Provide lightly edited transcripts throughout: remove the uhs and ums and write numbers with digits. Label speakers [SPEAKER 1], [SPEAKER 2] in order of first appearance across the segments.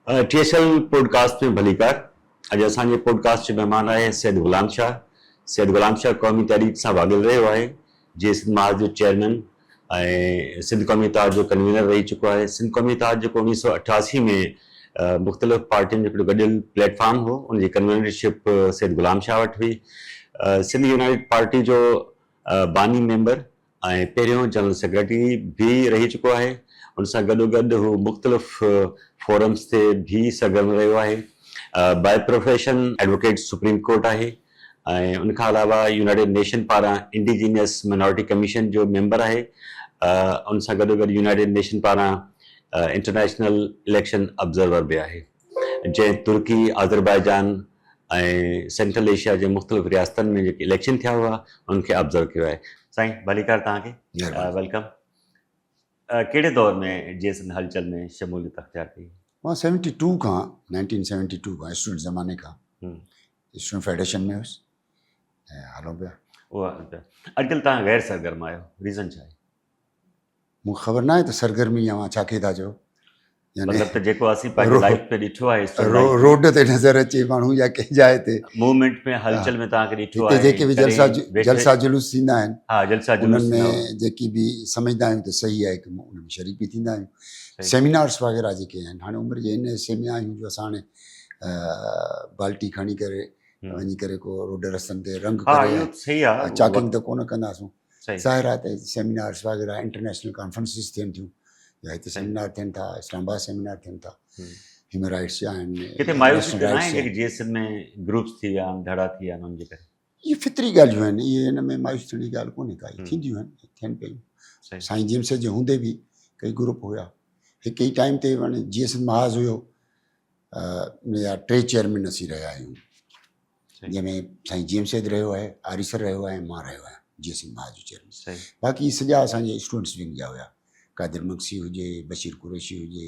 [SPEAKER 1] T S L podcast ۾ ڀليڪار. اڄ اسان جي پوڊڪاسٽ جو مهمان آهي سيد غلام شاهه. سيد غلام شاهه قومي تحريڪ سان واڳيل رهيو آهي. جي سنڌ محاذ جو چيئرمين ۽ سنڌ قومي اتحاد جو ڪنوينر رهي چڪو آهي. سنڌ قومي اتحاد جيڪو 1988 ۾ مختلف پارٽين جو هڪڙو گڏيل پليٽ فارم هو ان جي ڪنوينرشپ سيد غلام شاهه وٽ هئي. سنڌ يونائيٽيڊ پارٽي جو باني ميمبر ۽ پهريون جنرل سيڪريٽري به رهي چڪو آهي. ان سان گڏوگڏ هو مختلف فورمز تي به سرگرم رهيو آهي. By profession advocate supreme court آهي ۽ ان کان علاوه يونائيٽيڊ نيشن پاران انڊيجينس مائنارٽي ڪميشن جو ميمبر آهي. ان سان گڏوگڏ يونائيٽيڊ نيشن پاران انٽرنيشنل اليڪشن آبزرور به آهي. جنهن ترڪي، آذربائيجان ۽ سينٽرل ايشيا جي مختلف رياستن ۾ جيڪي اليڪشن ٿيا هئا انهن کي آبزرو ڪيو آهي. سائين ڀليڪار توهان کي welcome. ڪهڙي دور ۾ جي سنڌ هلچل ۾ شموليت اختيار ڪئي؟
[SPEAKER 2] مان سيونٽي ٽو کان نائنٽين سيونٽي ٽو کان اسٽوڊنٽ زماني کان اسٽوڊنٽ فيڊريشن ۾ هيس ۽ هلون پيا.
[SPEAKER 1] اها اڄڪلهه توهان غير سرگرم آهيو ريزن ڇا آهي؟
[SPEAKER 2] مون کي خبر ناهي ته سرگرمي اوهان ڇا کي ٿا چئو
[SPEAKER 1] يعني مطلب ته جيڪو اسين پنهنجي لائف ۾ ڏٺو آهي
[SPEAKER 2] روڊ تي نظر اچي ماڻهو يا ڪنهن جاء تي
[SPEAKER 1] موومينٽ ۾ هلچل ۾ توهان کي ڏٺو آهي
[SPEAKER 2] جيڪي به جلسا جلسا جلوس ٿيندا آهن
[SPEAKER 1] ها جلسا جلوس
[SPEAKER 2] انهن ۾ جيڪي به سمجهندا آهيون ته صحيح آهي ته ان ۾ شريڪ به ٿيندا آهيون سيمينارس وغيره جيڪي آهن هاڻي عمر جي هن حصي ۾ آهيون جو اسان هاڻي بالٽي کڻي ڪري وڃي ڪري ڪو روڊ رستن تي رنگ ڪري چاڪنگ ته ڪونه ڪنداسون ظاهر آهي ته سيمينارس وغيره انٽرنيشنل ڪانفرنسز ٿين ٿيون يا هتي سيمينار ٿين ٿا اسلام آباد سيمينار ٿين ٿا هيومن رائٽس جا آهن
[SPEAKER 1] ڪٿي مايوسي ته ناهي جيڪي جي ايس ۾ گروپس ٿي ويا آهن ڌڙا ٿي ويا آهن ان جي ڪري
[SPEAKER 2] اهي فطري ڳالهيون آهن اهي هن ۾ مايوس ٿيڻ جي ڳالهه ڪونهي ڪا ٿينديون آهن ٿين پيون سائين جي ايم سيد جي هوندي به ڪئي گروپ هيا هڪ ئي ٽائيم تي معني جي ايس محاذ هيو ان جا ٽي چيئرمين اسين رهيا آهيون جنهن ۾ سائين جي ايم سيد رهيو آهي، آريسر رهيو آهي ۽ مان رهيو آهيان جي ايس ايم جو چيئرمين. باقي سڄا اسان جي اسٽوڊنٽس ونگ جا هيا، قادر مگسي هجي، بشير قريشي هجي،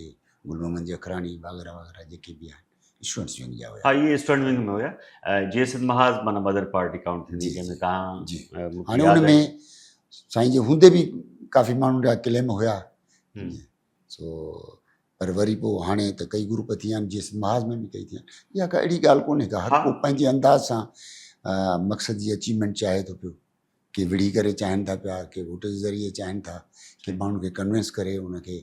[SPEAKER 2] گل محمد جکراڻي وغيره وغيره جيڪي به آهن اسٽوڊنٽس ونگ جا هيا.
[SPEAKER 1] ها اهي اسٽوڊنٽ ونگ ۾ هيا. جي ايس ايم محاذ معنيٰ مدر پارٽي ڪائونٽ ٿيندي جنهن ۾ توهان
[SPEAKER 2] جي هاڻي ان ۾ سائين جي هوندي به ڪافي ماڻهن جا ڪليم هيا. سو پر وري پوء هاڻي ته ڪئي گروپ ٿي ويا آهن جي محاذ ۾ به ڪئي ٿي آهن اها ڪا اهڙي ڳالهه ڪونهي ڪا هر ڪو پنهنجي انداز سان مقصد جي اچيومينٽ چاهي ٿو پيو ڪي وڙهي ڪري چاهين ٿا پيا ڪي ووٽ جي ذريعي چاهين ٿا ڪي ماڻهن کي ڪنوينس ڪري ان کي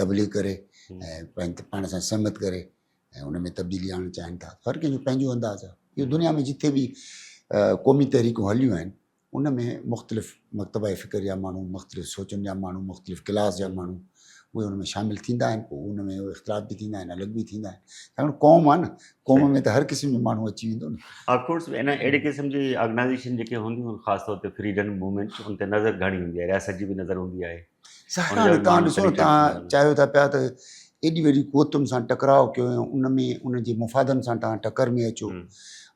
[SPEAKER 2] تبليغ ڪري ۽ پنهنجي پاڻ سان سهمت ڪري ۽ ان ۾ تبديلي آڻڻ چاهين ٿا هر ڪنهن جو پنهنجو انداز آهي اهو دنيا ۾ جتي به قومي تحريڪون هليون آهن ان ۾ مختلف مڪتبه فڪر جا ماڻهو، مختلف سوچن جا ماڻهو، مختلف ڪلاس جا ماڻهو اهي ان ۾ شامل ٿيندا آهن پوء ان ۾ اختلاف به ٿيندا آهن الڳ به ٿيندا آهن ڇاڪاڻ قوم آهي نه قوم ۾ ته هر قسم جو ماڻهو اچي ويندو نه.
[SPEAKER 1] آف ڪورس ان اهڙي قسم جي آرگنائيزيشن جيڪي هونديون آهن خاص طور تي فريڊم موومينٽ ان تي نظر گهڻي هوندي آهي رياست جي به نظر هوندي آهي.
[SPEAKER 2] ظاهر آهي توهان ڏسو نه توهان چاهيو ٿا پيا ته ايڏي وڏي قوتن سان ٽڪراء ڪيو ۽ ان ۾ ان جي مفادن سان توهان ٽڪر ۾ اچو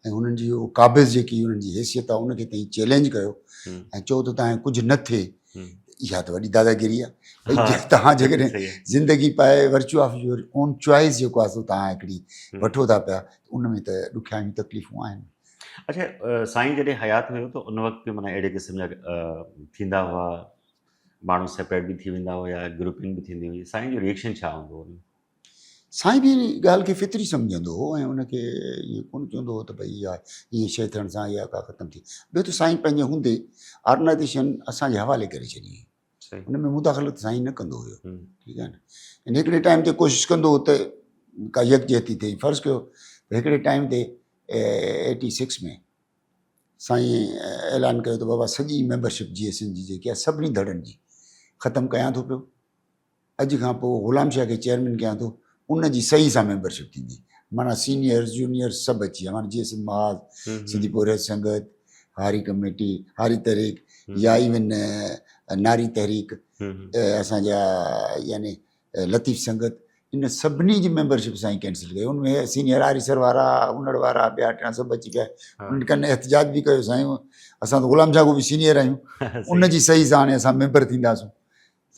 [SPEAKER 2] ۽ انهن جي قابض جيڪي انهن جي حيثيت آهي ان کي توهين چئلينج ڪيو ۽ چئو ته توهان ڪجهه نه ٿئي اها ته وڏي داداگيري آهي توهان جيڪڏهن زندگي پائي virtue of your own choice جيڪو آهي سو توهان هڪڙي وٺو ٿا پيا ان ۾ ته ڏکيائيون تڪليفون آهن.
[SPEAKER 1] اڇا سائين جڏهن حيات هيو ته ان وقت به معنيٰ اهڙي قسم جا ٿيندا هئا ماڻهو سيپريٽ به ٿي ويندا هئا گروپنگ به ٿيندي هئي سائين جو ريئڪشن ڇا هوندو هو؟
[SPEAKER 2] سائين به ان ڳالهه کي فطري سمجهندو هو ۽ ان کي ائين ڪونه چوندو هو ته ڀئي اها ائين شيء ٿيڻ سان اها ڪا ختم ٿي. ٻيو ته سائين پنهنجي هوندي آرگنائيزيشن اسان جي حوالي ڪري ڇڏي هئي. ان ۾ مداخلت سائين نه ڪندو هيو. ٺيڪ آهي نه. ان هڪڙي ٽائيم تي ڪوشش ڪندو هو ته ڪا يڪجهتي ٿئي. فرض ڪيو ته هڪڙي ٽائيم تي ايٽي سڪس ۾ سائين اعلان ڪيو ته بابا سڄي ميمبرشپ جي ايس اين جي جيڪي آهي سڀني ڌڙن جي ختم ڪيان ٿو پيو اڄ کان پوء غلام شاهه کي چيئرمين ڪيان ٿو ان جي صحيح سان ميمبرشپ ٿيندي معنيٰ سينيئرز جونيئرز سڀ اچي ويا معنيٰ جي ايس اين محاذ سنڌي پورهيت سنگت هاري ڪميٽي هاري تحريڪ يا ايون ناري تحريڪ اسان جا يعني لطيف سنگت ان سڀني جي ميمبرشپ سائين ڪينسل ڪئي ان ۾ سينيئر آريسر وارا انڙ وارا ٻيا ٽيا سڀ اچي ويا انهن ڪن احتجاج به ڪيو سائين اسان ته غلام شاهه کان به سينيئر آهيون ان جي صحيح سان هاڻي اسان ميمبر ٿينداسون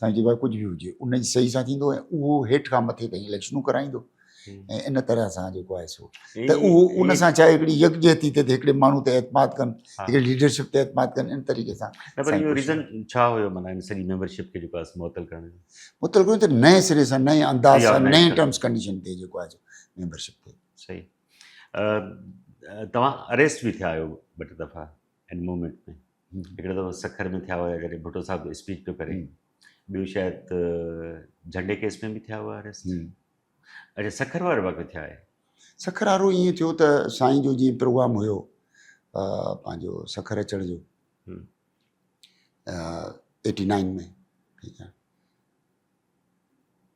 [SPEAKER 2] سائين چيو ڀاء ڪجهه به هجي ان جي صحيح سان ٿيندو ۽ اهو هيٺ کان مٿي تائين اليڪشنون ڪرائيندو. ۽ ان طرح سان جيڪو آهي سو ته اهو ان سان ڇا هڪڙي يڪجهتي تي هڪڙي ماڻهو تي اعتماد ڪن هڪڙي ليڊرشپ تي اعتماد ڪن ان طريقي سان.
[SPEAKER 1] نه پر اهو ريزن ڇا هيو معنيٰ ان سڄي ميمبرشپ کي جيڪو آهي معطل ڪرڻ جو؟
[SPEAKER 2] معطل ڪرڻ ته نئين سري سان نئين انداز سان نئين ٽرمز ڪنڊيشن تي جيڪو آهي سو ميمبرشپ تي.
[SPEAKER 1] صحيح توهان اريسٽ به ٿيا آهيو ٻه ٽي دفعا ان موومينٽ ۾ هڪڙو دفعو سکر ۾ ٿيا هيا جڏهن ڀٽو صاحب اسپيچ پيو ڪري، ٻيو شايد جهنڊي ڪيس ۾ به ٿيا هئا اريسٽ. اچا سکر وارو واقعو ٿيا آهي؟
[SPEAKER 2] سکر وارو ائين ٿيو ته سائين جو جيئن پروگرام هيو پنهنجو سکر اچڻ جو 89 ۾ ٺيڪ آهي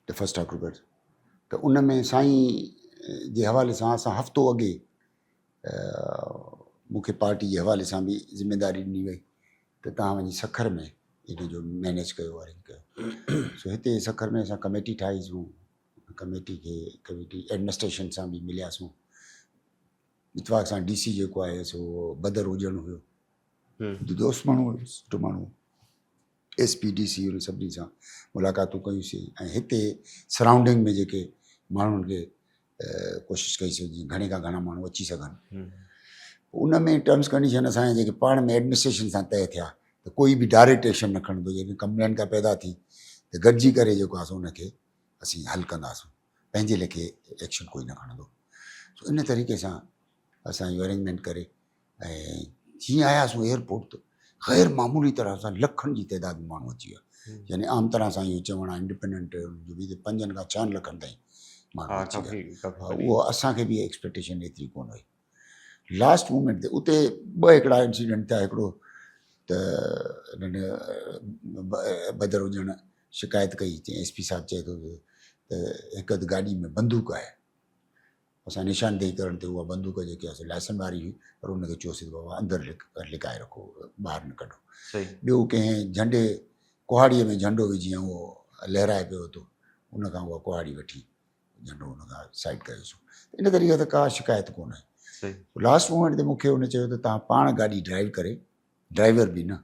[SPEAKER 2] ته فرسٽ آڪٽوبر ته ان ۾ سائين جي حوالي سان اسان هفتو اڳي مون کي پارٽي جي حوالي سان به ذميداري ڏني وئي ته توهان وڃي سکر ۾ ان جو مينيج ڪيو ارينج ڪيو. سو هتي سکر ۾ اسان ڪميٽي ٺاهيسون، ڪميٽي کي ڪميٽي ايڊمنسٽريشن سان به ملياسون. اتفاق سان ڊي سي جيڪو آهي سو بدر هجڻ هيو، دوست ماڻهو هيو، سٺو ماڻهو هو. ايس پي ڊي سي ان سڀني سان ملاقاتون ڪيونسين ۽ هتي سرائونڊنگ ۾ جيڪي ماڻهن کي ڪوشش ڪئي سي جيئن گهڻي کان گهڻا ماڻهو اچي سگهن. ان ۾ ٽرمز ڪنڊيشن اسان جا جيڪي پاڻ ۾ ايڊمنسٽريشن سان طئي ٿيا ته ڪوئي به ڊائريڪٽ ايڪشن نه کڻندو، جيڪڏهن ڪمپلين ڪا پيدا ٿي ته گڏجي ڪري جيڪو آهي سو ان کي اسين حل ڪنداسون، پنهنجي ليکي ايڪشن ڪوئي نه کڻندو. سو ان طريقي سان اسان اهو ارينجمينٽ ڪري ۽ جيئن آياسون ايئرپورٽ ته غير معمولي طرح سان لکن جي تعداد ۾ ماڻهو اچي ويا. يعني عام طرح سان اهو چوڻ آهي انڊيپينڊنٽ جو به ته پنجن کان ڇهن لکن تائين ماڻهو اچي ويا. اهو اسان کي به ايڪسپيڪٽيشن ايتري ڪونه هئي. لاسٽ مومينٽ تي اتي ٻه هڪڙا انسيڊنٽ ٿيا. هڪڙو ته انهن بدر هجڻ شڪايت ڪئي، چيائين ايس پي صاحب چئي ٿو ته هڪ اڌ گاڏي ۾ بندوق آهي. اسان نشاندهي ڪرڻ تي اها بندوق جيڪي آهي سو لائسنس واري هئي پر ان کي چيوسين ته بابا اندر لڪائي رکو ٻاهر نه ڪڍو. ٻيو ڪنهن جهنڊي ڪهاڙيء ۾ جهنڊو وجهي ۽ اهو لهرائي پيو اتو ان کان اها ڪهاڙي وٺي جهنڊو ان کان سائيڊ ڪيوسون. ان طريقي سان ڪا شڪايت ڪونه آئي. لاسٽ مومينٽ تي مون کي ان چيو ته توهان پاڻ گاڏي ڊرائيو ڪري، ڊرائيور به نه،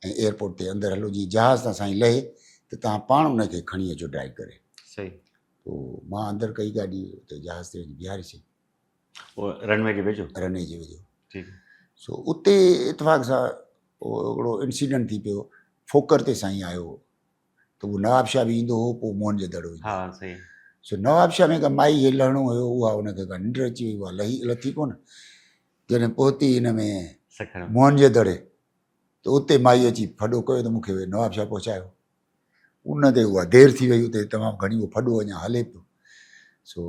[SPEAKER 2] ۽ ايئرپورٽ تي اندر هلو جيئن جهاز تان سائين لهي ته توهان پاڻ ان کي کڻي اچو ڊرائيو ڪري. پوء مان اندر ڪئي گاڏي اتي جهاز تي وڃي بيهاريسين.
[SPEAKER 1] پوء رن وي جي ويجهو؟
[SPEAKER 2] رن وي جي ويجهو. سو اتي اتفاق سان هڪڙو انسيڊنٽ ٿي پيو. فوڪر تي سائين آيو ته اهو نواب شاهه به ايندو هو پوء موهن جي دڙو ايندو هو. سو نواب شاهه ۾ هڪ مائي کي لهڻو هيو اها ان کي ڪا ننڊ اچي وئي اها لهي لٿي ڪونه. جڏهن پهتي هن ۾ موهن جي دڙي ته اتي مائي اچي ڦڏو ڪيو ته مون کي نواب شاهه پهچايو. ان تي اها دير ٿي وئي اتي تمام گهڻي اهو ڦڏو اڃا هلي پيو. سو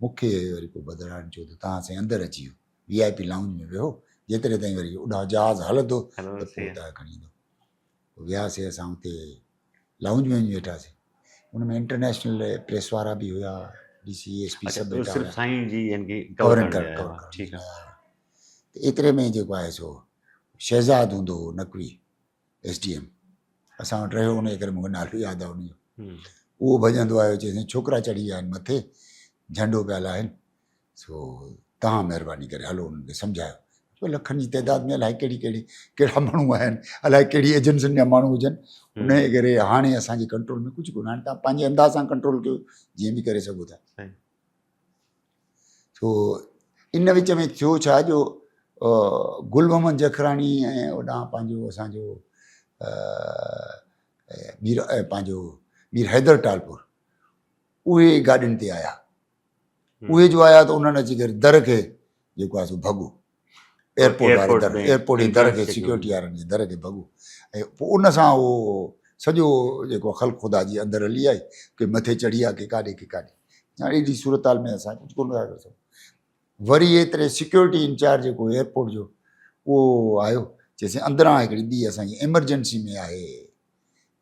[SPEAKER 2] مون کي وري پوء بدران چيو ته توهان سائين اندر اچي ويو وي آء پي لائونج ۾ ويهو جيتري تائين وري اڏا جهاز هلندو ته پوء توهان کڻي ايندو. پوء وياسي اسان اتي لائونج ۾ وڃي ويٺاسي. ان ۾ انٽرنيشنل پريس وارا به هيا، ڊي سي ايس پي سڀ ويٺا
[SPEAKER 1] هيا. سائين جي يعني ڪي
[SPEAKER 2] ڪور ڪرڻ ٺيڪ آهي. ته ايتري ۾ جيڪو آهي سو شهزاد هوندو هو نقوي ايس ڊي ايم اسان وٽ رهيو ان جي ڪري مونکي نالو ياد آهي ان جو. اهو ڀڄندو آيو چيس ڇوڪرا چڙهي ويا آهن مٿي جهنڊو پيا لاهن سو توهان مهرباني ڪري هلو انهن کي سمجهايو. چيو لکن جي تعداد ۾ الائي ڪهڙي ڪهڙي ڪهڙا ماڻهو آهن الائي ڪهڙي ايجنسين جا ماڻهو هجن ان جي ڪري هاڻي اسان جي ڪنٽرول ۾ ڪجهه ڪونه هاڻي توهان پنهنجي انداز سان ڪنٽرول ڪيو جيئن به ڪري سگهو ٿا. سو ان وچ ۾ ٿيو ڇا جو گل محمد جکراڻي ۽ اوڏانهن پنهنجو اسانجو مير پنهنجو مير حيدر ٽالپور اهي گاڏين تي آيا. اهي جو آيا ته انهن اچي ڪري در کي جيڪو آهي سو ڀڳو ايئرپورٽ واري در ايئرپورٽ جي در کي سيڪيورٽي وارن جي در کي ڀڳو ۽ پوء ان سان اهو سڄو جيڪو خلق خدا جي اندر هلي آئي ڪي مٿي چڙهي آ ڪي ڪاڏي ڪي ڪاڏي. هاڻي اهڙي صورتحال ۾ اسان ڪجهه ڪونه ٿا ڪري سگهون. وري ايتري سيڪيورٽي انچارج جيڪو ايئرپورٽ جو اهو آيو چيسين اندران هڪڙي ٻي اسان جي ايمرجنسي ۾ آهي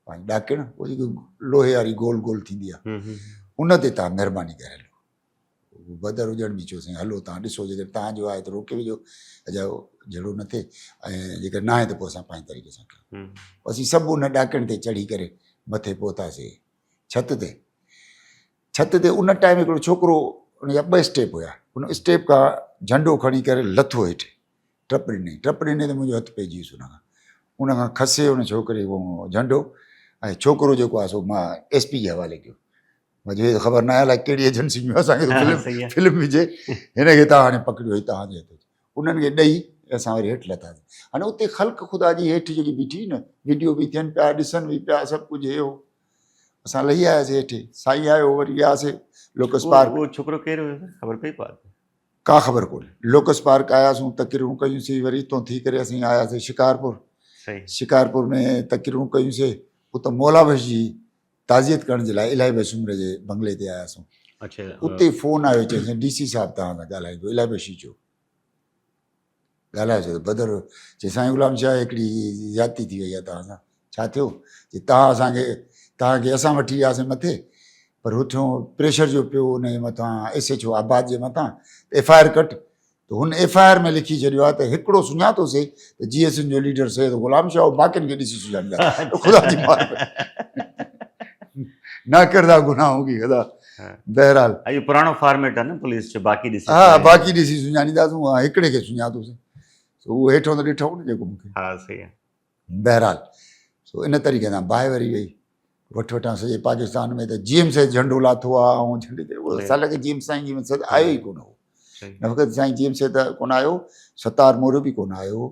[SPEAKER 2] پنهنجي ڏاڪڻ اهو جيڪي لوهي واري گول گول ٿيندي آهي ان تي تان مهرباني ڪري هلو. بدر هجڻ به چيو سائين هلو تان ڏسو جيڪر تان جو آهي ته روڪي وجهو اجايو جهيڙو نه ٿئي ۽ جيڪر نه آهي ته پوء اسان پنهنجي طريقي سان ڪيون. اسين سڀ ان ڏاڪڻ تي چڙهي ڪري مٿي پهتاسي ڇت تي. ڇت تي ان ٽائيم هڪڙو ڇوڪرو ان جا ٻه اسٽيپ هيا ان اسٽيپ کان جهنڊو کڻي ڪري لٿو هيٺ ٽپ ڏني ٽپ ڏني ته منهنجو هٿ پئجي ويس ان کان ان کان کسي ان ڇوڪري جهنڊو ۽ ڇوڪرو جيڪو آهي سو مان ايس پي جي حوالي ڪيو. مان چيو هي ته خبر ناهي الائي ڪهڙي ايجنسي ۾ اسان کي فلم فلم وجهي هن کي تان هاڻي پڪڙيو هي تهان جي هٿ انهن کي ڏئي اسان وري هيٺ لٿاسين. هاڻي اتي خلق خدا جي هيٺ جيڪي بيٺي نه وڊيو به ٿين پيا ڏسن به پيا سڀ ڪجهه هي هو. اسان لهي آياسين هيٺ سائين آيو وري وياسين لوڪس پارڪ.
[SPEAKER 1] اهو ڇوڪرو ڪير هيو خبر پئي پوء؟
[SPEAKER 2] ڪا خبر ڪونهي. لوڪس پارڪ آياسون تقريرون ڪيون سي وري اتون ٿي ڪري اسين آياسين شڪارپور. شڪارپور ۾ تقريرون ڪيون سي اتان مولا بخش جي تعزيت ڪرڻ جي لاء الاهي بخش سومري جي بنگلي تي آياسون. اتي فون آيو چيائين ڊي سي صاحب توهان سان ڳالهائيندو الاهي بخش چيو. ڳالهايو ته بدر چي سائين غلام شاهه هڪڙي زيادتي ٿي وئي آهي توهان سان ڇا ٿيو چي توهان اسانکي توهان کي اسان وٺي وياسين مٿي پر هتيون پريشر جو پيو ان جي مٿان ايس ايڇ او آباد جي مٿان ايف I R ڪٽ ته هن ايف I R ۾ لکي ڇڏيو آهي ته هڪڙو سڃاتوسي ته جي ايس اين جو ليڊر سيد غلام شاهه باقين کي ڏسي سڃاڻيندا خدا جي مار نه ڪردا گناهون ڪي خدا بهرحال
[SPEAKER 1] اهو پراڻو فارميٽ آهي نه پوليس جو باقي ڏسي
[SPEAKER 2] ها باقي ڏسي سڃاڻينداسون ها هڪڙي کي سڃاتوسين سو اهو هيٺو ته ڏٺو نه جيڪو مونکي
[SPEAKER 1] ها صحيح آهي
[SPEAKER 2] بهرحال سو ان طريقي سان باهه وري وئي وٺ وٺان سڄي پاڪستان ۾ ته جي ايم سيد جهنڊو لاٿو آ ۽ جهنڊي تي اسان لڳي جي ايم سائين جي ايم سيد آيو ئي ڪونه هو نه فقط سائين جي ايم سيد ڪونه آيو ستار موريو به ڪونه آيو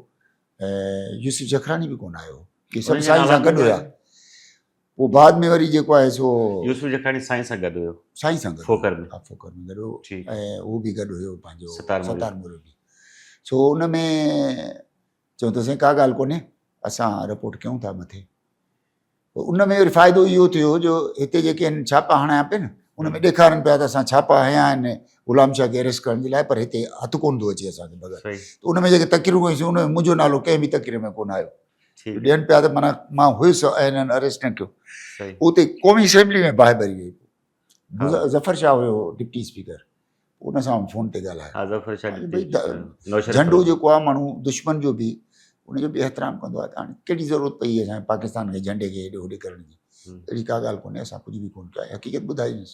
[SPEAKER 2] ۽ يوسف جکراڻي به ڪونه آيو اهي سڀ سائين سان گڏ هيا پوء بعد ۾ وري جيڪو آهي سو
[SPEAKER 1] يوسف جکراڻي سائين سان گڏ هيو
[SPEAKER 2] سائين سان گڏ
[SPEAKER 1] فوڪر ۾
[SPEAKER 2] ها فوڪر ۾ گڏ هو ۽ هو به گڏ هيو پنهنجو ستار موريو به سو ان ۾ چيو ته سائين ڪا ڳالهه ڪونهي اسان رپورٽ ڪيون ٿا مٿي ان ۾ وري فائدو اهو ٿيو جو هتي جيڪي هن ڇاپا هڻايا پئي نه ان ۾ ڏيکارن پيا ته اسان ڇاپا هنيا آهن غلام شاهه کي اريسٽ ڪرڻ جي لاء پر هتي هٿ ڪونه ٿو اچي اسان کي بغير ته ان ۾ جيڪي تقريرون ڪيون ان ۾ منهنجو نالو ڪنهن به تقرير ۾ ڪونه آيو ڏين پيا ته معنيٰ مان هيس ۽ هنن اريسٽ نه ڪيو. اتي قومي اسيمبلي ۾ باهه ٻري وئي. ظفر شاهه هيو ڊپٽي اسپيڪر ان سان فون تي ڳالهايو. جهنڊو جيڪو آهي ماڻهو دشمن جو به ان جو به احترام ڪندو آهي ته هاڻي ڪهڙي ضرورت پئي اسان پاڪستان کي جهنڊي کي هيڏي هوڏي ڪرڻ جي اهڙي ڪا ڳالهه ڪونهي اسان ڪجهه به ڪونه ڪيو آهي حقيقت ٻڌائينس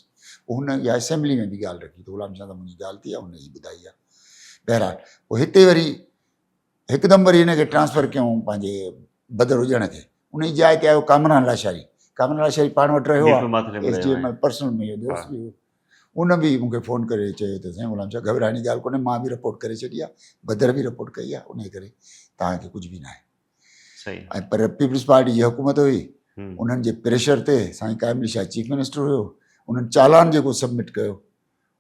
[SPEAKER 2] پوء هن اها اسيمبلي ۾ به ڳالهه رکي ته غلام شاهه سان منهنجي ڳالهه ٿي آهي هن هي ٻڌائي آهي بهرحال پوء هتي وري هڪدم وري هن کي ٽرانسفر ڪيائون پنهنجي بدر هجڻ کي ان جي جاء تي آيو ڪامران لاشاري ڪامران لاشاري پاڻ وٽ رهيو آهي ايس ڊي ايم پرسنل منهنجو دوست به هو ان به مون کي فون ڪري چيو ته سائين غلام شاهه گهٻرائڻ جي ڳالهه ڪونهي مان به رپورٽ ڪري ڇڏي آهي بدر به رپورٽ ڪئي آهي ان ڪري توهان کي ڪجهه به ناهي ۽ پر پيپلز پارٽي جي حڪومت هئي انهن جي پريشر تي سائين قائم علي شاهه چيف منسٽر هيو انهن چالان جيڪو سبمٽ ڪيو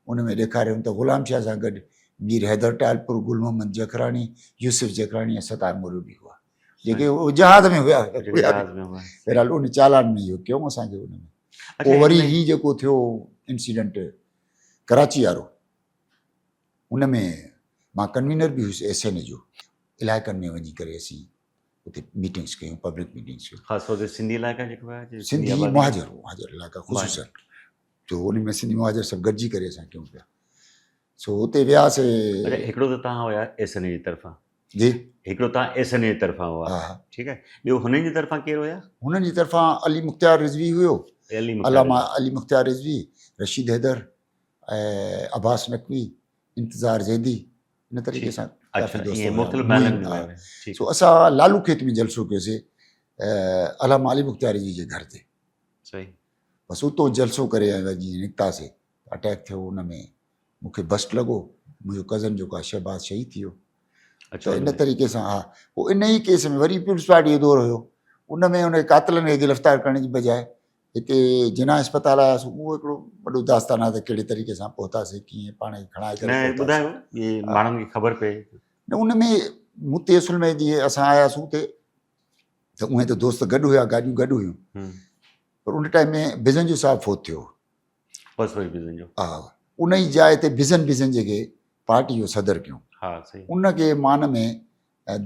[SPEAKER 2] ان ۾ ڏيکاريم ته غلام شاهه سان گڏ مير حيدر ٽالپر، گل محمد جکراڻي، يوسف جکراڻي ۽ ستار موريو به هئا، جيڪي جهاز ۾ هيا. بهرحال ان چالان ۾ اهو ڪيو اسان کي ان ۾. پوء وري هي جيڪو ٿيو انسيڊنٽ ڪراچي وارو، ان ۾ مان ڪنوينر به هيس ايس اين اي جو. علائقن ۾ وڃي ڪري اسين اتي ميٽنگس ڪيون، پبلڪ ميٽنگس ڪيون.
[SPEAKER 1] خاص طور تي سنڌي علائقا جيڪي هيا،
[SPEAKER 2] سنڌي مهاجر مهاجر علائقا خصوصا جو ان ۾ سنڌي مهاجر سڀ گڏجي ڪري اسان ڪيون پيا سو اتي وياسي.
[SPEAKER 1] اچا هڪڙو ته توهان هيا ايس اين اي جي طرفان.
[SPEAKER 2] جي
[SPEAKER 1] هڪڙو توهان ايس اين اي جي طرفان هئا.
[SPEAKER 2] ها
[SPEAKER 1] ٺيڪ آهي ٻيو هنن جي طرفان ڪير هيا؟
[SPEAKER 2] هنن جي طرفان علي مختيار رضوي هيو، علامه علي مختيار رضوي، رشيد حيدر ۽ عباس نقوي، انتظار زيدي ان طريقي سان
[SPEAKER 1] ڪافي دوست هيا. مختلف ميلن ۾
[SPEAKER 2] هيا. سو اسان لالو کيت ۾ جلسو ڪيوسي علامه علي مختيار رضوي جي گهر تي.
[SPEAKER 1] صحيح.
[SPEAKER 2] بس اتو جلسو ڪري ۽ وري جيئن نڪتاسي ته اٽيڪ ٿيو ان ۾ مون کي بسٽ لڳو منهنجو ڪزن جيڪو آهي شهباز شهيد ٿي ويو ته ان طريقي سان ها پوء ان ئي ڪيس ۾ وري پيپلز پارٽي جو دور هيو ان ۾ ان قاتلن کي گرفتار ڪرڻ جي بجاء هتي جناح اسپتال آياسون اهو هڪڙو وڏو داستان آهي ته ڪهڙي طريقي سان پهتاسي ڪيئن پاڻ کي کڻائي
[SPEAKER 1] ڪري ٻڌايو ماڻهن کي خبر پئي
[SPEAKER 2] نه ان ۾ مون تي اصل ۾ جيئن اسان آياسون اتي ته اهي ته دوست گڏ هيا گاڏيون گڏ هيون پر ان ٽائيم ۾ بزنجو صاحب فوت ٿيو.
[SPEAKER 1] بس وري بزنجو.
[SPEAKER 2] ها ان ئي جاء تي بزن بزنجي کي پارٽي جو صدر ڪيو.
[SPEAKER 1] ها صحيح.
[SPEAKER 2] ان کي مان ۾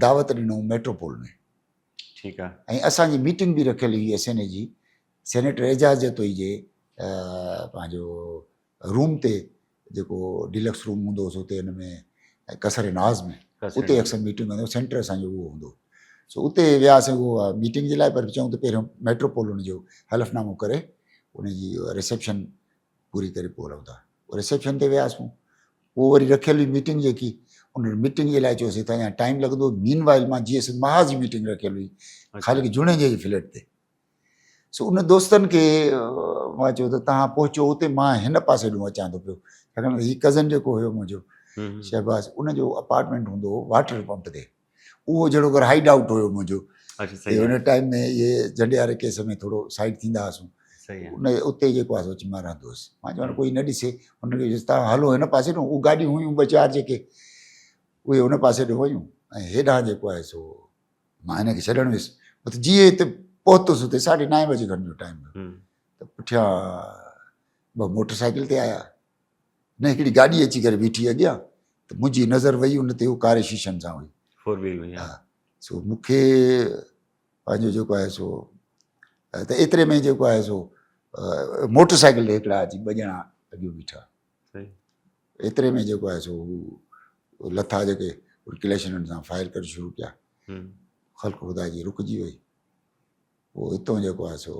[SPEAKER 2] دعوت ڏنو ميٽروپول ۾.
[SPEAKER 1] ٺيڪ آ.
[SPEAKER 2] ۽ اسان جي ميٽنگ به رکيل هئي ايس اين اي جي سينيٽر اعجاز جتوئي جي پنهنجو روم تي جيڪو ڊيلڪس روم هوندو هوس اتي ان ۾ قصر ناز ۾ اتي اڪثر ميٽنگ ڪندو سينٽر اسانجو اهو هوندو سو اتي وياسين اهو ميٽنگ جي لاء پر چئون ته پهريون ميٽروپول ان جو حلف نامو ڪري ان جي رسيپشن پوري ڪري پوء هلون ٿا رسيپشن تي وياسون پوء وري رکيل هئي ميٽنگ جيڪي ان ميٽنگ جي لاء چيوسين ته اڃا ٽائيم لڳندو مين وائل مان جي ايس محاذ جي ميٽنگ رکيل هئي خالق جوڻيجي جي فليٽ تي. سو ان دوستن کي مان چيو ته توهان پهچو اتي مان هن پاسي ڏون اچان ٿو پيو ڇاڪاڻ ته هي ڪزن جيڪو هيو منهنجو شهباز ان جو اپارٽمينٽ هوندو هو واٽر پمپ تي اهو جهڙو ڪر هائيڊ آئوٽ هيو منهنجو ان ٽائيم ۾ اهي جهنڊي واري ڪيس ۾ ٿورو سائيڊ ٿيندا هئاسون ان اتي جيڪو آهي سو اچي مان رهندو هوس مان چوان ڪوئي نه ڏسي هن کي چيس توهان هلو هن پاسي ڏون اهي گاڏيون هيون ٻه چار جيڪي اهي هن پاسي ڏون ويون ۽ هيڏانهن جيڪو آهي سو مان هن کي ڇڏڻ ويس اتي جيئن هتي پهتس اتي ساڍي نائين بجي کن جو ٽائيم هيو ته پٺيان ٻه موٽر سائيڪل تي آيا نه هڪڙي گاڏي اچي ڪري بيٺي اڳيان ته منهنجي نظر وئي ان تي هو ڪاري شيشن سان هئي
[SPEAKER 1] فور ويل هئي
[SPEAKER 2] ها سو مون کي پنهنجو جيڪو آهي سو ته ايتري ۾ جيڪو آهي سو موٽر سائيڪل تي هڪڙا اچي ٻه ڄڻا اڳيون بيٺا ايتري ۾ جيڪو آهي سو هو لٿا جيڪي ڪليشنن سان فائر ڪرڻ شروع ڪيا خلق خدا جي رڪجي وئي پوء اتو جيڪو آهي سو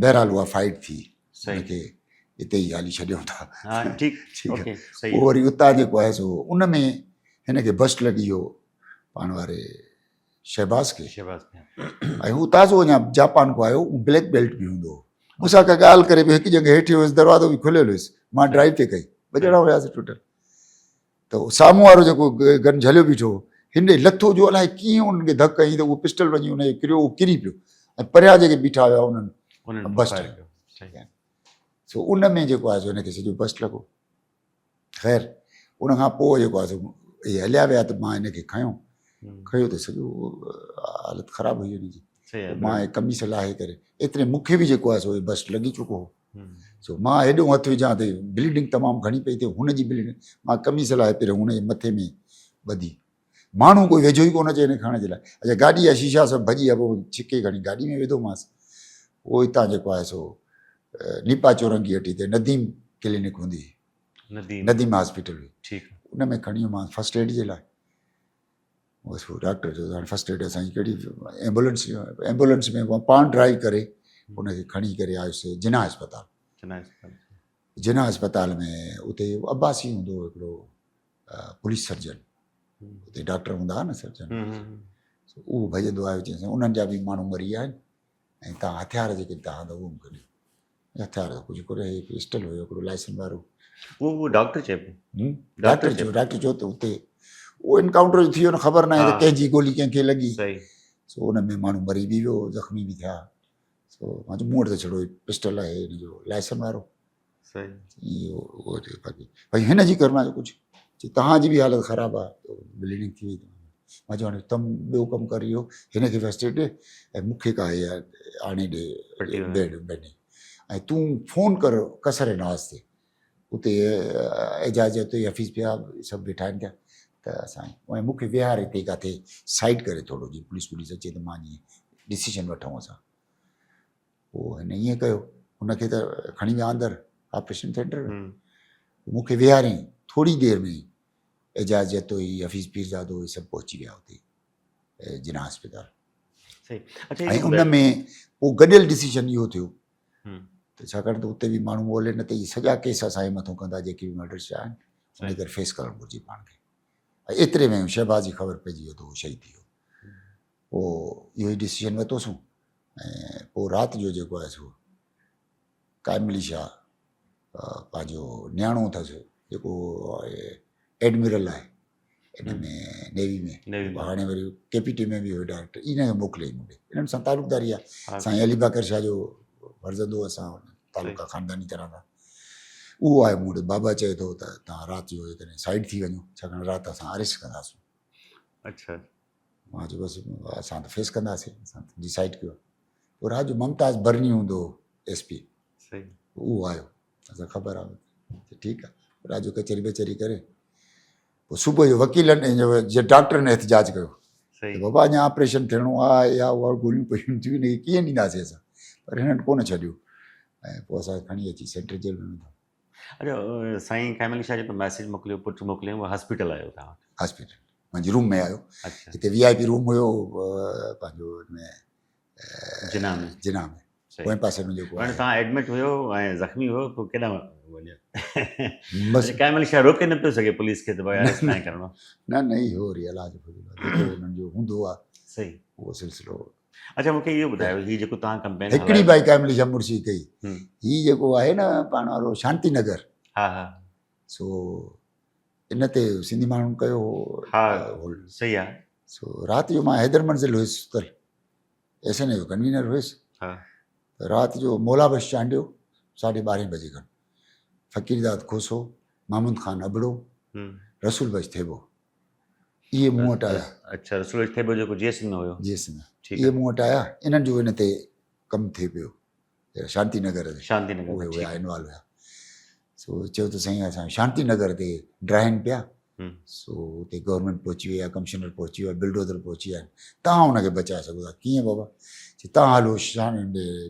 [SPEAKER 2] بهرحال اها فائٽ ٿي ان کي اتي ئي هالي ڇڏيون ٿا
[SPEAKER 1] ٺيڪ ٺيڪ
[SPEAKER 2] پوء وري اتان جيڪو آهي سو ان ۾ هن کي بسٽ لڳي ويو پاڻ واري شهباز کي
[SPEAKER 1] شهباز کي
[SPEAKER 2] ۽ هو تازو اڃا جاپان کان آيو بليڪ بيلٽ به هوندو هو مون سان ڪا ڳالهه ڪري پيو هڪ جڳهه هيٺ هيس دروازو به کليل هيس مان ڊرائيو پئي ڪئي ٻه ڄڻا هياسين ٽوٽل ته سامهون وارو جيڪو گن جهليو بيٺو هو هن ڏي لٿو جو الائي ڪيئن انهن کي ڌڪ هنئي ته اهو پسٽل وڃي ان کي ڪريو اهو ڪري پيو ۽ پريان جيڪي بيٺا هيا انهن بسٽ سو ان ۾ جيڪو آهي سو هن کي سڄو بسٽ لڳو خير ان کان پوء جيڪو آهي سو اهي هليا ويا ته مان هن کي کنيو کنيو ته سڄو حالت خراب هئي هن جي مان قميص لاهي ڪري ايتري مون کي به جيڪو آهي سو بسٽ لڳي چڪو هو سو مان هيڏو هٿ وجهان ته بليڊنگ تمام گهڻي پئي ٿئي هن جي بليڊنگ مان قميص لاهي پهريون هن جي مٿي ۾ ٻڌي ماڻهو ڪوئي ويجهو ئي ڪونه اچي هن کي کڻڻ جي لاء اچا گاڏي جا شيشا سڀ ڀڄي ويا پوء ڇڪي کڻي گاڏي ۾ وڌومانس پوء هتان جيڪو آهي سو نيپا چورنگي هٽي تي نديم ڪلينڪ هوندي هئي نديم هاسپيٽل هئي
[SPEAKER 1] ٺيڪ
[SPEAKER 2] ان ۾ کڻي ويومانس فرسٽ ايڊ جي لاء بس پوء ڊاڪٽر چيو هاڻي فرسٽ ايڊ اسان جي ڪهڙي ايمبولنس ايمبولنس ۾ پاڻ ڊرائيو ڪري ان کي کڻي ڪري آيس جناح اسپتال جناح اسپتال ۾ اتي عباسي هوندو هو هڪڙو پوليس سرجن اتي ڊاڪٽر هوندا هئا نه سرجن اهو ڀڄندو آيو چيس انهن جا به ماڻهو مري ويا آهن ۽ تان هٿيار جيڪي تان آندا اهو مونکي ڏيو هٿيار ته ڪجهه ڪونهي هي پسٽل هيو هڪڙو لائسنس وارو
[SPEAKER 1] اهو ڊاڪٽر چئي پيو
[SPEAKER 2] ڊاڪٽر چيو ڊاڪٽر چيو ته اتي اهو انڪائونٽر ٿي ويو نه خبر ناهي ته ڪنهن جي گولي ڪنهن کي لڳي سو ان ۾ ماڻهو مري به ويو زخمي به ٿيا سو مان چيو مون وٽ ته ڇڙو پسٽل آهي هن جو لائسنس وارو اهو ڀئي هن جي ڪرڻ جو ڪجهه چي توهان جي به حالت خراب آهي بليڊنگ ٿي وئي مان چيو هاڻي تم ٻيو ڪم ڪر اهو هن کي فرسٽ ايڊ ڏي ۽ مون کي ڪا اها آڻي ڏي بيڊ بيڊ ۽ تون فون ڪر قصر نواز تي اتي اعجاز اتي حفيظ پيا سڀ ويٺا آهن پيا ته اسان ۽ مون کي ويهار هتي ڪاٿي سائيڊ ڪري ٿورو جي پوليس پوليس اچي ته مان جيئن ڊسيشن وٺون اسان پوء هن ائين ڪيو هن کي ته کڻي ويا اندر آپريشن ٿيٽر ۾ مون کي ويهاريائين ٿوري دير ۾ اعجاز جتوئي حفيظ پيرزادو اهي سڀ پهچي ويا اتي جناح اسپتال ۽ ان ۾ پوء گڏيل ڊسيشن اهو ٿيو ته ڇاڪاڻ ته اتي به ماڻهو مولي نه ته اهي سڄا ڪيس اسان جي مٿو ڪندا جيڪي به مرڊرس جا آهن ان ڪري فيس ڪرڻ گهرجي پاڻ کي ۽ ايتري ۾ شهباز جي خبر پئجي ويو ته هو شهيد ٿي ويو پوء اهو ئي ڊسيشن ورتوسون ۽ پوء رات جو جيڪو آهي سو قائم علي شاهه پنهنجو نياڻو اٿس جيڪو ايڊمرل آهي ان ۾ نيوي ۾ هاڻي وري ڪي پي ٽي ۾ به هو ڊائريڪٽر ان کي موڪليائين مون ڏي انهن سان تعلقداري آهي سائين علي باقر شاهه جو فرزند هو اسان تعلقا خانداني طرح سان اهو آيو مون وٽ بابا چئي ٿو ته توهان رات جو جيڪڏهن سائيڊ ٿي وڃو ڇاڪاڻ رات اسان اريسٽ ڪنداسون
[SPEAKER 1] اچھا
[SPEAKER 2] مان چيو بس اسان ته فيس ڪنداسين اسان ته ڊسائيڊ ڪيو پوء رات جو ممتاز برني هوندو هو ايس پي اهو آيو اسان خبر آ ٺيڪ آ رات جو ڪچهري بچهري ڪري پوء صبح جو وڪيلن جي ڊاڪٽرن احتجاج ڪيو بابا اڃا آپريشن ٿيڻو آ يا اها گوليون پيون ٿيون هن کي ڪيئن ڏينداسين اسان پر هنن ڪونه ڇڏيو ۽ پوء اسان کڻي اچي سينٽرل جيل ۾ وڌو
[SPEAKER 1] اچھا سائين قائم علي شاهه جيڪو ميسيج موڪليو پٽ موڪليو اهو هاسپيٽل آيو توهان وٽ
[SPEAKER 2] هاسپيٽل منهنجي روم ۾ آيو هتي وي آء پي روم هيو پنهنجو ان ۾
[SPEAKER 1] جناح ۾
[SPEAKER 2] جناح ۾ پوئين پاسي ۾ جيڪو
[SPEAKER 1] هاڻي توهان ايڊمٽ هيو ۽ زخمي هيو پوء ڪيڏانهن وڃو بس قائم علي شاهه روڪي نه پيو سگهي پوليس کي ته ڀاء اريسٽ ناهي ڪرڻو
[SPEAKER 2] نه نه اهو وري الله جو فضل آهي جيڪو انهن جو هوندو آهي
[SPEAKER 1] صحيح
[SPEAKER 2] اهو سلسلو.
[SPEAKER 1] اڇا مون کي اهو ٻڌايو هي جيڪو توهان ڪمپين
[SPEAKER 2] هڪڙي ڀائي قائم علي شاهه مرشي ڪئي هي جيڪو آهي نه پاڻ وارو شانتي نگر
[SPEAKER 1] ها ها
[SPEAKER 2] سو ان تي سنڌي ماڻهن ڪيو هو
[SPEAKER 1] ها صحيح آهي
[SPEAKER 2] سو رات جو مان حيدر منزل هيس ستل ايس اين اي جو ڪنوينر هيس
[SPEAKER 1] ها
[SPEAKER 2] رات جو مولا بخش چانڊيو ساڍي ٻارهين بجي کن فقير داد کوسو محمود خان ابڙو رسول بخش ٿيٻو اهي مون وٽ آيا.
[SPEAKER 1] اڇا رسول بخش ٿيٻو جيڪو جي ايس ۾ هيو.
[SPEAKER 2] جي ايس ۾ اهي مون وٽ آيا انهن جو ان تي ڪم ٿئي پيو شانتي نگر تي
[SPEAKER 1] شانتي نگر
[SPEAKER 2] اهي هيا انوالو هيا سو چيو ته سائين اسان شانتي نگر تي ڊراهن پيا سو اتي گورنمينٽ پهچي وئي آهي ڪمشنر پهچي ويو آهي بلڊوزر پهچي ويا آهن تان ان کي بچائي سگهو ٿا ڪيئن بابا چي تان هلو شان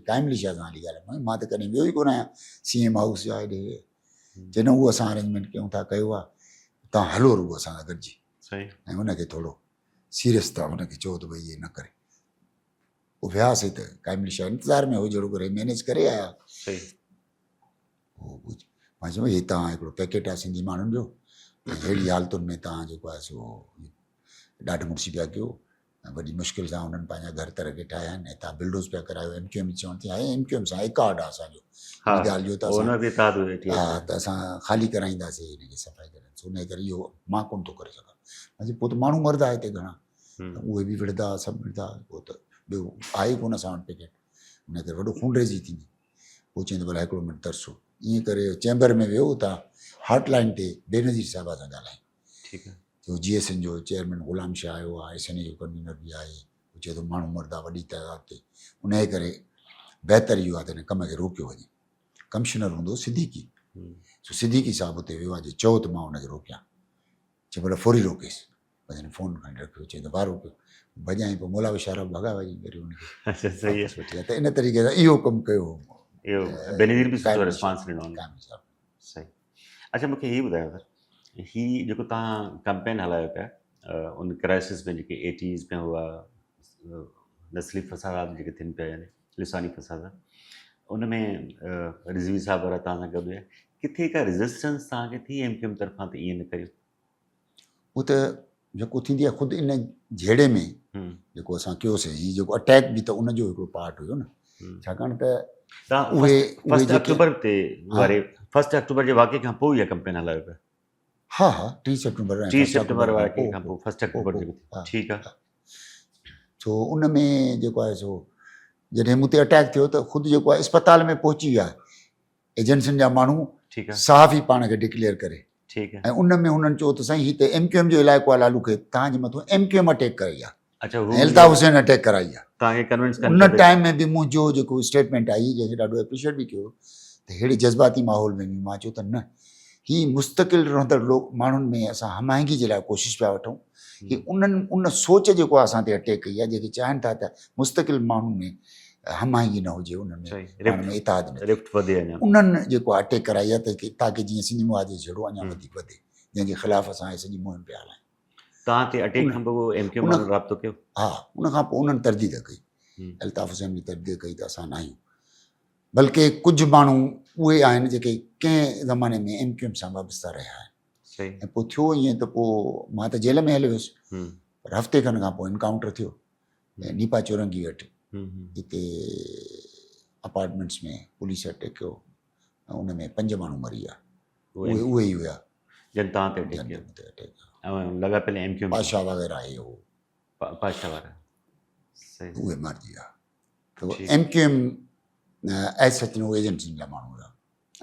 [SPEAKER 2] قائم علي شاهه سان هلي ڳالهايو مان ته ڪڏهن ويو ئي ڪونه آهيان سي ايم هائوس جا هيڏي چي نه اهو اسان ارينجمينٽ ڪيون ٿا ڪيو آهي تان هلو رڳو اسان سان گڏجي ۽ ان کي ٿورو سيريس ٿا ان کي چئو ته ڀئي ائين نه ڪري پوء وياسي ته قائم علي شاهه انتظار ۾ هو جهڙو ڪري مينيج ڪري آيا مان چيو هي تان هڪڙو پيڪيٽ آهي سنڌي ماڻهن جو ۽ اهڙي حالتن ۾ تان جيڪو آهي سو ڏاڍ مڙسي پيا ڪيو ۽ وڏي مشڪل سان انهن پنهنجا گهر تر کي ٺاهيا آهن ۽ تان بلڊوز پيا ڪرايو ايم ڪيو ايم چوڻ ٿي آهي ايم ڪيو ايم سان اڪارڊ آهي اسانجو ان ڳالهه جو ته اسان ها ته اسان خالي ڪرائينداسين هن کي صفائي ڪرائينداسين ان ڪري اهو مان ڪونه ٿو ڪري سگهان مان چيو پوء ته ماڻهو مردا هتي گهڻا اهي به وڙهندا سڀ وڙهندا پوء ته ٻيو آهي ئي ڪونه اسان وٽ پيڪيٽ ان ڪري وڏو خونريزي ٿيندي پوء چيائين ته ڀلا هڪڙو منٽ ترسو ائين ڪري چيمبر ۾ ويو اتان هاٽ لائن تي بينظير صاحبه سان ڳالهائين
[SPEAKER 1] ٺيڪ آهي.
[SPEAKER 2] جو جي ايس اين جو چيئرمين غلام شاهه آيو آهي، ايس اين اي جو ڪنوينر به آهي، هو چئي ٿو ماڻهو مردا وڏي تعداد تي، انهيء ڪري بهتر اهو آهي ته هن ڪم کي روڪيو وڃي. ڪمشنر هوندو هو صديقي، سو صديقي صاحب اتي ويو آهي، جي چئو ته مان ان کي روڪيان. چي ڀلا فوري روڪيس. بس هن فون کڻي رکيو، چي ته واهه روڪيو. ڀڄائين پوء مولا بشارا به ڀڳا وڃي وري ان کي واپس وٺي آيا. ته ان طريقي سان اهو ڪم ڪيو هو.
[SPEAKER 1] اهو بينظير به سٺو رسپانس ڏنو. صحيح. اڇا مون کي هي ٻڌايو سر هي جيڪو توهان ڪمپين هلايو پيا ان ڪرائسس ۾ جيڪي ايٽيز ۾ هئا نسلي فسادات جيڪي ٿين پيا يعني لساني فسادات ان ۾ رضوي صاحب وارا توهان سان گڏ هيا ڪٿي ڪا ريزسٽنس توهان کي ٿي ايم ڪيو ايم طرفان ته ائين نه ڪريو
[SPEAKER 2] هو ته جيڪو ٿيندي آهي خود ان جهيڙي ۾ جيڪو اسان ڪيوسي هي جيڪو اٽيڪ به ته ان جو هڪڙو پارٽ هيو نه ڇاڪاڻ ته
[SPEAKER 1] اهي فرسٽ آڪٽوبر تي واري فرسٽ آڪٽوبر جي واقعي کان پوء اها ڪمپين هلايو پيا
[SPEAKER 2] ها ها 30 سيپٽمبر
[SPEAKER 1] 30 سيپٽمبر واقعي کان پوء فرسٽ آڪٽوبر جي ٺيڪ آهي
[SPEAKER 2] سو ان ۾ جيڪو آهي سو جڏهن مون تي اٽيڪ ٿيو ته خود جيڪو آهي اسپتال ۾ پهچي ويا ايجنسين جا ماڻهو صحافي پاڻ کي ڊڪليئر ڪري ۽ ان ۾ هنن چيو ته سائين هي ته ايم ڪيو ايم جو علائقو آهي لالو کي تهان جي مٿو ايم ڪيو ايم اٽيڪ ڪرائي آهي الطاف حسين اٽيڪ ڪرائي
[SPEAKER 1] آهي
[SPEAKER 2] ان ٽائيم ۾ به منهنجو جيڪو اسٽيٽمينٽ آئي جنهن کي ڏاڍو اپريشيئيٽ به ڪيو ته ههڙي جذباتي ماحول ۾ به مان چيو ته نه هي مستقل رهندڙ لوڪ ماڻهن ۾ اسان هم آهنگي جي لاء ڪوشش پيا وٺون هي انهن ان سوچ جيڪو اسان تي اٽيڪ ڪئي آهي جيڪي چاهين ٿا ته مستقل ماڻهن ۾ هم آهنگي نه هجي انهن ۾ پاڻ ۾ اتحاد نه
[SPEAKER 1] رفٽ وڌي اڃا
[SPEAKER 2] انهن جيڪو اٽيڪ ڪرائي آهي ته تاڪي جيئن سنڌي معاهدي جهڙو اڃا وڌيڪ وڌي جنهن جي خلاف اسان هي سڄي مهم پيا هلايون.
[SPEAKER 1] توهان تي اٽيڪ کان پوء ايم ڪيو ماڻهن رابطو ڪيو؟
[SPEAKER 2] ها ان کان پوء انهن ترديد ڪئي الطاف حسين به ترديد ڪئي ته اسان نه آهيون بلڪه ڪجهه ماڻهو اهي آهن جيڪي ڪنهن زماني ۾ ايم ڪيو ايم سان وابسته رهيا آهن ۽ پوء ٿيو ائين ته پوء مان ته جيل ۾ هليو ويس پر هفتي کن کان پوء انڪائونٽر ٿيو نيپا چورنگي وٽ جتي اپارٽمينٽس ۾ پوليس اٽيڪ ڪيو ۽ ان ۾ پنج ماڻهو مري ويا اهي اهي ئي هيا
[SPEAKER 1] جن تان تي اٽيڪ ڪيو
[SPEAKER 2] تي اٽيڪ ڪيو
[SPEAKER 1] ۽ لڳا پيل ايم ڪيو
[SPEAKER 2] پاشا وغيره هي هو
[SPEAKER 1] پاشا وارا
[SPEAKER 2] صحيح اهي مارجي ويا ته ايم ڪيو ايم ايس سچ نو ايجنسين جا ماڻهو هيا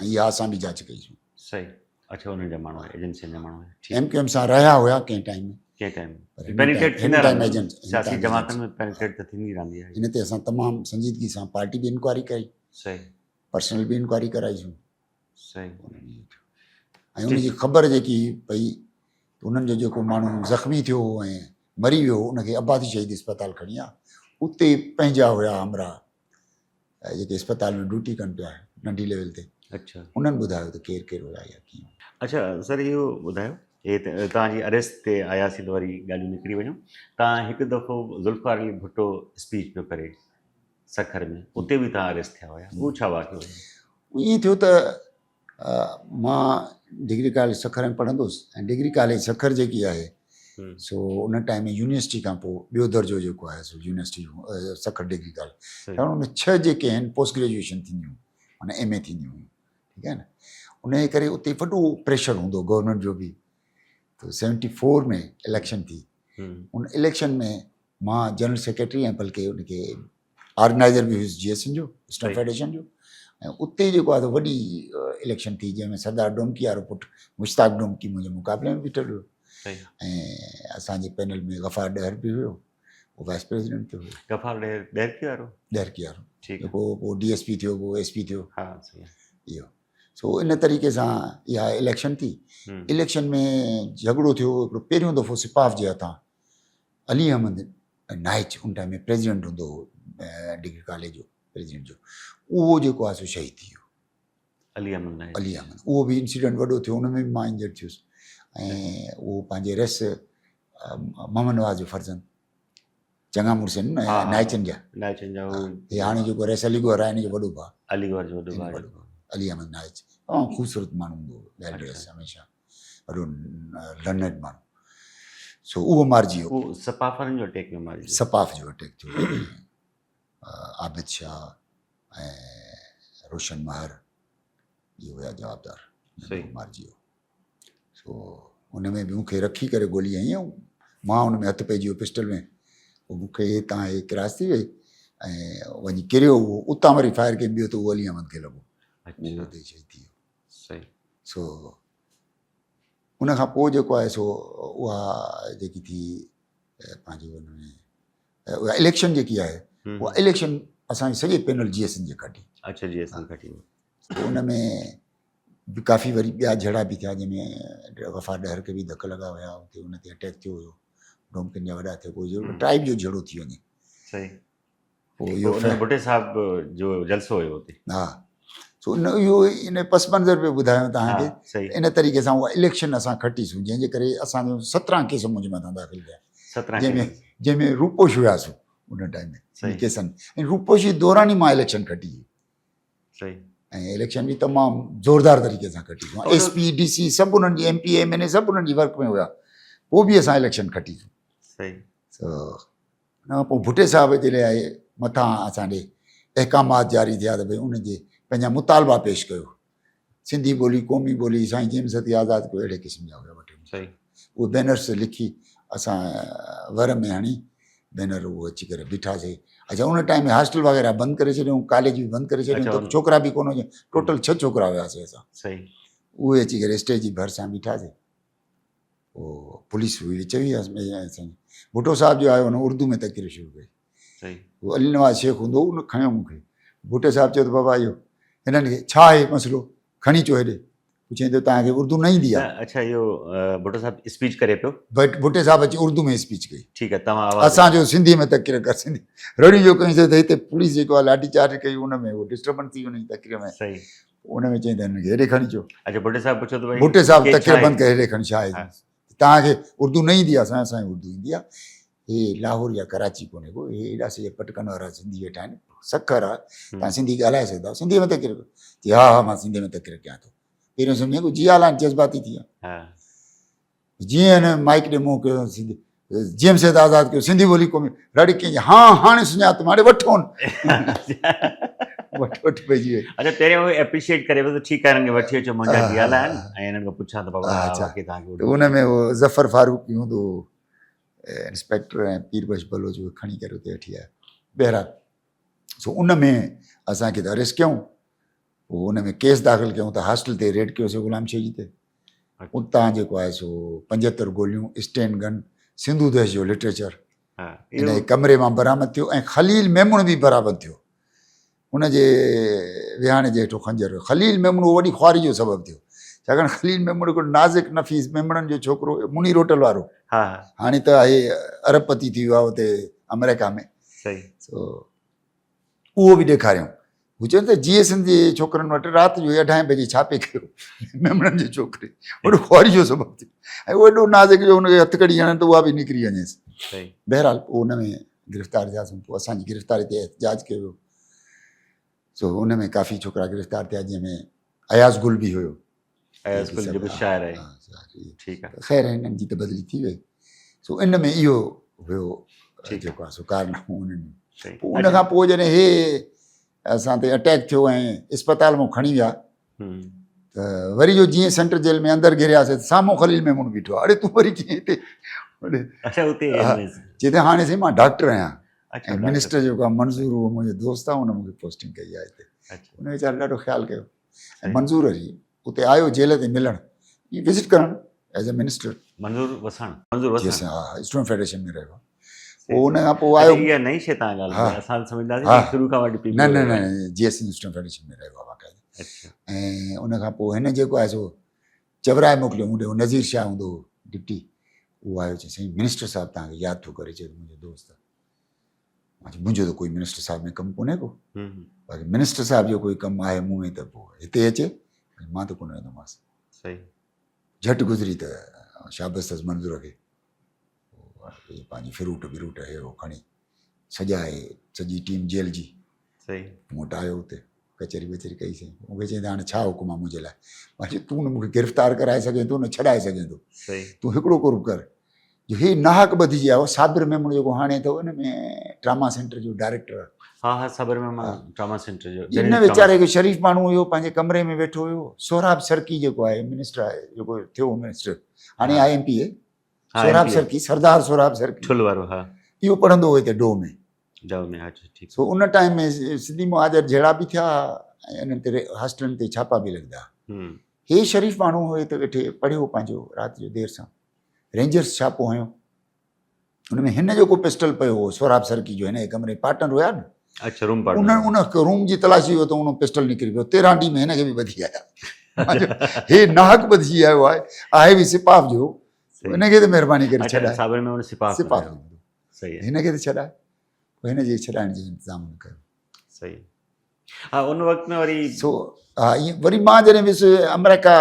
[SPEAKER 2] ۽ اها اسان به جاچ ڪئي سون.
[SPEAKER 1] صحيح اڇا انهن جا ماڻهو ايجنسين جا ماڻهو
[SPEAKER 2] ٺيڪ ايم ڪيو ايم سان رهيا هيا ڪنهن ٽائيم ۾
[SPEAKER 1] ڪنهن ٽائيم ۾ پينيٽريٽ ٿيندا رهندا سياسي جماعتن ۾ پينيٽريٽ ته ٿيندي رهندي آهي
[SPEAKER 2] ان تي اسان تمام سنجيدگي سان پارٽي به انڪوائري ڪئي
[SPEAKER 1] صحيح
[SPEAKER 2] پرسنل به انڪوائري ڪرائي سون
[SPEAKER 1] صحيح
[SPEAKER 2] ۽ ان جي خبر جيڪي پئي انهن جو جيڪو ماڻهو زخمي ٿيو هو ۽ مري ويو ان کي عباسي شهيد اسپتال کڻي آ اتي پنهنجا هيا همراهه جيڪي اسپتال ۾ ڊيوٽي ڪن پيا ننڍي ليول تي
[SPEAKER 1] اڇا
[SPEAKER 2] انهن ٻڌايو ته ڪير ڪير هيا يا ڪيئن.
[SPEAKER 1] اڇا سر اهو ٻڌايو هي ته توهان جي اريسٽ تي آياسين ته وري ڳالهيون نڪري ويون توهان هڪ دفعو ذوالفقار علي ڀٽو اسپيچ پيو ڪري سکر ۾ اتي به توهان اريسٽ ٿيا هيا اهو ڇا واقعو
[SPEAKER 2] هيو؟ ائين ٿيو ته مان ڊگري ڪاليج سکر ۾ پڙهندو هوس ۽ ڊگري ڪاليج سکر جيڪي آهي سو ان ٽائيم ۾ يونيورسٽي کان پوء ٻيو درجو جيڪو آهي سو يونيورسٽي سکر ڊگري ڪاليج ڇاڪاڻ ان ڇهه جيڪي آهن پوسٽ گريجوئيشن ٿينديون معنيٰ ايم اي ٿينديون هيون ٺيڪ آهي نه ان جي ڪري اتي وڏو پريشر هوندو گورنمينٽ جو به ته 74 ۾ اليڪشن ٿي ان اليڪشن ۾ مان جنرل سيڪريٽري ۽ بلڪه ان کي آرگنائزر به هيس جي ايس اين جو اسٽوڊنٽ فيڊريشن جو ۽ اتي جيڪو آهي وڏي اليڪشن ٿي جنهن ۾ سردار ڊومڪي وارو پٽ مشتاق ڊومڪي منهنجي مقابلي ۾ بيٺل هيو ۽ اسانجي پينل ۾ غفار ڏهر به هيو هو وائس پريزيڊنٽ ٿيو هيو.
[SPEAKER 1] غفار ڏهر ڏهرڪي وارو؟
[SPEAKER 2] ڏهرڪي وارو ٺيڪ جيڪو پوء ڊي ايس پي ٿيو پوء ايس پي ٿيو. ها صحيح اهو سو ان طريقي سان اها اليڪشن ٿي. اليڪشن ۾ جهڳڙو ٿيو هڪڙو پهريون دفعو سپاف جي هٿان علي احمد نائچ ان ٽائيم ۾ پريزيڊنٽ هوندو هو ڊگري ڪاليج جو پريزيڊنٽ جو اهو جيڪو آهي سو شهيد ٿي ويو.
[SPEAKER 1] علي احمد نائچ
[SPEAKER 2] علي احمد اهو به انسيڊنٽ وڏو ٿيو ان ۾ به مان انجرڊ ٿيس ۽ اهو پنهنجي ريس محمد نواز جو فرزند چڱا مڙس آهن نه نائچن جا
[SPEAKER 1] نائچن جا
[SPEAKER 2] هي هاڻي جيڪو ريس علي گوهر آهي ان جو وڏو ڀاء
[SPEAKER 1] علي گوهر جو وڏو ڀاء
[SPEAKER 2] علي احمد نائچ تمام خوبصورت ماڻهو هوندو هو ويل ڊريس هميشه وڏو لرنيڊ ماڻهو سو اهو مارجي ويو
[SPEAKER 1] اهو سپافرن جو اٽيڪ ۾ مارجي ويو
[SPEAKER 2] سپاف جو اٽيڪ ٿيو عابد شاهه ۽ روشن مهر اهي هيا جوابدار مارجي ويو سو ان ۾ به مون کي رکي ڪري گولي هنئي ۽ مان ان ۾ هٿ پئجي ويو پسٽل ۾ پوء مون کي هتان هي ڪراس ٿي وئي ۽ وڃي ڪريو اهو اتان وري فائر ڪيم ٻيو ته اهو علي احمد کي لڳو اهو اتي شهيد ٿي ويو سو ان کان پوء جيڪو آهي سو اها جيڪي ٿي پنهنجو ان ۾ اها اليڪشن جيڪي آهي اها اليڪشن اسان جي سڄي پينل جي ايس اين جي کٽي.
[SPEAKER 1] اڇا جي ايس اين کٽي.
[SPEAKER 2] ان ۾ به ڪافي وري ٻيا جھيڙا به ٿيا جنهن ۾ غفار ڏهر کي به ڌڪ لڳا هيا اتي ان تي اٽيڪ ٿيو هيو ڊومڪن جا وڏا ٿيا ڪوئي جھيڙو ٽرائب جو جھيڙو ٿي وڃي.
[SPEAKER 1] صحيح. پوء اهو ڀٽي صاحب جو جلسو هيو اتي.
[SPEAKER 2] ها سو ان اهو ان پس منظر پيو ٻڌايان توهان کي ان طريقي سان اها اليڪشن اسان کٽيسون جنهن جي ڪري اسان جو 17 ڪيس منهنجي مٿان داخل ٿيا
[SPEAKER 1] 17
[SPEAKER 2] جنهن ۾ جنهن ۾ روپوش هياسون ان ٽائيم ۾ ڪيسن ۽ روپوشي دوران ئي مان اليڪشن کٽي
[SPEAKER 1] صحيح
[SPEAKER 2] ۽ اليڪشن به تمام زوردار طريقي سان کٽي ايس پي ڊي سي سڀ انهن جي ايم پي ايم اين اي سڀ انهن جي ورڪ ۾ هيا پوء به اسان اليڪشن کٽي
[SPEAKER 1] صحيح
[SPEAKER 2] سو ان کان پوء ڀٽي صاحب جي لاء مٿان اسان ڏي احڪامات جاري ٿيا ته ڀئي ان جي پنهنجا مطالبا پيش ڪيو. سنڌي ٻولي قومي ٻولي سائين جيمس ستي آزاد ڪيو اهڙي قسم جا هيا وٺي
[SPEAKER 1] صحيح
[SPEAKER 2] اهي بينرس لکي اسان ور ۾ هڻي بينر اهو اچي ڪري بيٺاسي. اڇا ان ٽائيم ۾ هاسٽل وغيره بند ڪري ڇڏيون ڪاليج به بند ڪري ڇڏيون ته ڇوڪرا به ڪونه هجن ٽوٽل 6 ڇوڪرا هياسي اسان.
[SPEAKER 1] صحيح
[SPEAKER 2] اهي اچي ڪري اسٽيج جي ڀرسان بيٺاسي. پوء پوليس هئي وچ هئي ڀٽو صاحب جو آيو هن اردو ۾ تقرير شروع ڪئي هو علي نواز شيخ هوندو هو ان کڻيو مون کي ڀٽي صاحب چيو ته بابا اهو هنن کي ڇا آهي مسئلو کڻي اچو هيڏي پڇيائين ته توهان کي اردو نه ايندي آهي
[SPEAKER 1] اڇا اهو ڀٽو صاحب اسپيچ ڪري پيو
[SPEAKER 2] ڀٽي صاحب اچي اردو ۾ اسپيچ ڪئي
[SPEAKER 1] ٺيڪ آهي توهان آواز
[SPEAKER 2] اسان جو سنڌي ۾ تقرير ڪر سنڌي رڙيون جو ڪيون ته هتي پوليس جيڪو آهي لاٺي چارج ڪئي ان ۾ هو ڊسٽربنس ٿي وڃي تقرير ۾
[SPEAKER 1] صحيح
[SPEAKER 2] ان ۾ چئين ته هنن کي هيڏي کڻي اچو.
[SPEAKER 1] اڇا ڀٽي صاحب پڇيو ته ڀئي
[SPEAKER 2] ڀٽي صاحب تقرير بند ڪري هيڏي کڻي ڇا آهي توهان کي اردو نه ايندي آهي اسان اسان کي اردو ايندي آهي هي لاهور يا ڪراچي ڪونهي ڪو هي ايڏا سڄا پٽڪن وارا سنڌي ويٺا آهن سکر آهي توهان سنڌي ڳالهائي سگهندا آهيو سنڌي ۾ تقرير ڪيو چي ها ها مان سنڌي ۾ تقرير ڪيان ٿو پهريون سمجهي ڪو جي آل آهن جذباتي ٿي ويا جيئن هن مائيڪ ڏي منهن ڪيو سنڌي جيئن سيد آزاد ڪيو سنڌي ٻولي قومي رڙ ڪيائين ها هاڻي سڃاتم هاڻي وٺون وٺ وٺ پئجي وئي.
[SPEAKER 1] اڇا پهريون هو اپريشيئيٽ ڪري پيو ته ٺيڪ آهي هنن کي وٺي اچو منهنجا جيالا آهن ۽ هنن کان پڇان ته بابا
[SPEAKER 2] اڇا
[SPEAKER 1] واقعي توهان کي
[SPEAKER 2] ته ان ۾ هو ظفر فاروقي هوندو هو انسپيڪٽر ۽ پير بخش بلوچ اهي کڻي ڪري اتي وٺي آيا بهرحال سو ان ۾ اسان کي ته اريسٽ ڪيائون پوء ان ۾ ڪيس داخل ڪيائون ته هاسٽل تي ريڊ ڪيوسي غلام شيخ تي اتان جيڪو آهي سو 75 گوليون، اسٽين گن، سنڌو ديش جو لٽريچر ان جي ڪمري مان برآمد ٿيو ۽ خليل ميمڻ به برآمد ٿيو. ان جي ويهاڻي جي هيٺون خنجر هيو. خليل ميمڻ اهو وڏي خواري جو سبب ٿيو. ڇاڪاڻ خليل ميمڻ هڪڙو نازڪ نفيس ميمڻن جو ڇوڪرو هيو، منير هوٽل وارو. هاڻي ته آهي ارب پتي ٿي ويو آهي اتي آمريڪا ۾. سو اهو به ڏيکاريائون. هو چون ته جيئي سنڌ جي ڇوڪرن وٽ رات جو اڍائين بجي ڇاپي ڪيو ميمڻن جي ڇوڪري وڏو خواري جو سبب ٿيو ۽ اهو ايڏو نازڪ جو هن کي هٿ ڪڙي هڻن ته اها به نڪري وڃيس. بهرحال پوء ان ۾ گرفتار ٿياسون پوء اسان جي گرفتاري تي احتجاج ڪيو ويو سو ان ۾ ڪافي ڇوڪرا گرفتار ٿيا جنهن ۾ اياز گل به هيو.
[SPEAKER 1] اياز گل جيڪو شاعر آهي. ٺيڪ آهي.
[SPEAKER 2] خير هنن جي ته بدلي ٿي وئي. سو ان ۾ اهو هيو جيڪو آهي سو ڪارنامو انهن پوء ان کان پوء جڏهن هي اسان تي اٽيڪ ٿيو ۽ اسپتال مون کڻي ويا ته وري جو جيئن سينٽر جيل ۾ اندر گهرياسي ته سامهون خليل ميمڻ بيٺو آهي اڙي تون وري ڪيئن هتي
[SPEAKER 1] اچا اتي
[SPEAKER 2] چي ته هاڻي سائين مان ڊاڪٽر آهيان ۽ منسٽر جيڪو آهي منظور اهو منهنجو دوست آهي ان مونکي پوسٽنگ ڪئي آهي هتي ان ويچاري ڏاڍو خيال ڪيو ۽ منظور وري اتي آيو جيل تي ملڻ وزٽ ڪرڻ as a minister
[SPEAKER 1] Manzoor Wassan Manzoor Wassan
[SPEAKER 2] ها اسٽوڊنٽ فيڊريشن ۾ رهيو پوء ان کان پوء آيو
[SPEAKER 1] اها نئين شي تان ڳالهه اسان سمجهنداسين شروع کان وٺي پي
[SPEAKER 2] نه نه نه جي ايس اسٽوڊنٽ فيڊريشن ۾ رهيو باقاعده ۽ ان کان پوء هن جيڪو آهي سو چورائي موڪليو مون ڏي نذير شاهه هوندو هو ڊپٽي اهو آيو چي سائين منسٽر صاحب تان کي ياد ٿو ڪري چي منهنجو دوست آهي مان چيو منهنجو ته ڪوئي منسٽر صاحب ۾ ڪم ڪونهي ڪو باقي منسٽر صاحب جو ڪوئي ڪم آهي مون ۾ ته پوء هتي اچي مان ته ڪونه ويندومانس
[SPEAKER 1] صحيح
[SPEAKER 2] جهٽ گذري ته شابس اٿس منظور کي پنهنجي فروٽ بروٽ هي هو کڻي سجائي سڄي ٽيم جيل جي
[SPEAKER 1] صحيح
[SPEAKER 2] مون وٽ آيو اتي ڪچهري وچهري ڪئي سين مون کي چيائين ته هاڻي ڇا حڪم آهي منهنجي لاء مان چيو تون نه مون کي گرفتار ڪرائي سگهين ٿو نه ڇڏائي سگهين ٿو تون هڪڙو قرب ڪر جو هي ناحق ٻڌجي آيو صابر ميمڻ جيڪو هاڻي اٿو ان ۾ ٽراما سينٽر جو ڊائريڪٽر
[SPEAKER 1] ها ها صابر ميمڻ ٽراما سينٽر جو
[SPEAKER 2] ان ويچاري کي شريف ماڻهو هيو پنهنجي ڪمري ۾ ويٺو هيو سهراب سرڪي جيڪو آهي منسٽر آهي جيڪو ٿيو منسٽر هاڻي آهي ايم پي اي سهراب سرڪي سردار سهراب سرڪي
[SPEAKER 1] ٺل وارو ها
[SPEAKER 2] اهو پڙهندو هو هتي do ۾
[SPEAKER 1] do ۾ ها ٺيڪ
[SPEAKER 2] سو ان ٽائيم ۾ سنڌي مهاجر جهيڙا به ٿيا ۽ انهن تي هاسٽلن تي ڇاپا به لڳندا هي شريف ماڻهو هو هتي ويٺي پڙهيو پنهنجو رات جو دير سان رينجرس ڇاپو هنيو ان ۾ هن جو ڪو پسٽل پيو هو سهراب سرڪي جو هن جي ڪمري پارٽنر هيا نه
[SPEAKER 1] اڇا روم پارٽنر
[SPEAKER 2] ان ان روم جي تلاشي هو ته ان پسٽل نڪري پيو 13 ڏينهن ۾ هن کي به ٻڌي آيا هي ناحق ٻڌجي آيو آهي آهي به سپاف جو ان کي ته مهرباني ڪري ڇڏائي
[SPEAKER 1] صابر ۾ ان سپاف
[SPEAKER 2] سپاف
[SPEAKER 1] صحيح
[SPEAKER 2] هن کي ته ڇڏائي پوء هن جي ڇڏائڻ جو انتظام هن ڪيو.
[SPEAKER 1] صحيح ها ان وقت ۾ وري
[SPEAKER 2] سو ها ائين وري مان جڏهن ويس آمريڪا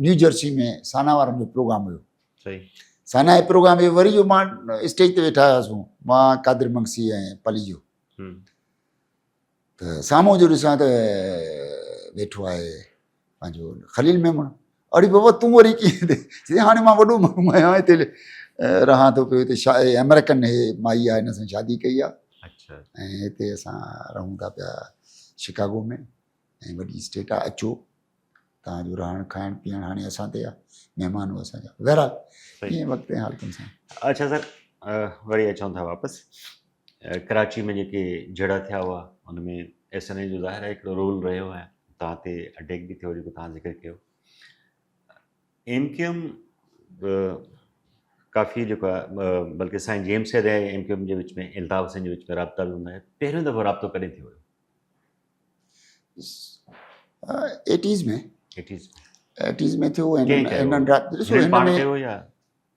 [SPEAKER 2] نيو جرسي ۾ سانا وارن جو پروگرام هيو.
[SPEAKER 1] صحيح
[SPEAKER 2] سانا جو پروگرام هيو وري جو مان اسٽيج تي ويٺا هياسون مان قادر منگسي ۽ پليجو ته سامهون جو ڏسان ته ويٺو آهي پنهنجو خليل ميمڻ اڙي بابا تون وري ڪيئن هتي چي هاڻي مان وڏو ماڻهو آهيان هتي رهان ٿو پيو هتي آمريڪن هي مائي آهي هن سان شادي ڪئي آهي ۽ هتي اسان رهون ٿا پيا شڪاگو ۾ ۽ وڏي اسٽيٽ آهي اچو تان جو رهڻ کائڻ پيئڻ هاڻي اسان تي آهي مهمان هو اسان جا بهرحال ائين وقت ۽ حالتن سان
[SPEAKER 1] اچھا سر وري اچون ٿا واپس ڪراچي ۾ جيڪي جهيڙا ٿيا هئا ان ۾ ايس اين اي جو ظاهر آهي هڪڙو رول رهيو آهي توهان تي اٽيڪ به ٿيو جيڪو توهان ذڪر ڪيو ايم ڪيو ايم ڪافي جيڪو آهي بلڪه سائين G M Syed ۽ M Q M جي وچ ۾ الطاف حسين جي وچ ۾ رابطا به هوندا آهن پهريون دفعو رابطو ڪڏهن ٿيو هيو
[SPEAKER 2] ايٽيز ۾
[SPEAKER 1] ايٽيز
[SPEAKER 2] ايٽيز ۾ ٿيو هنن رابطو ڏسو هن ۾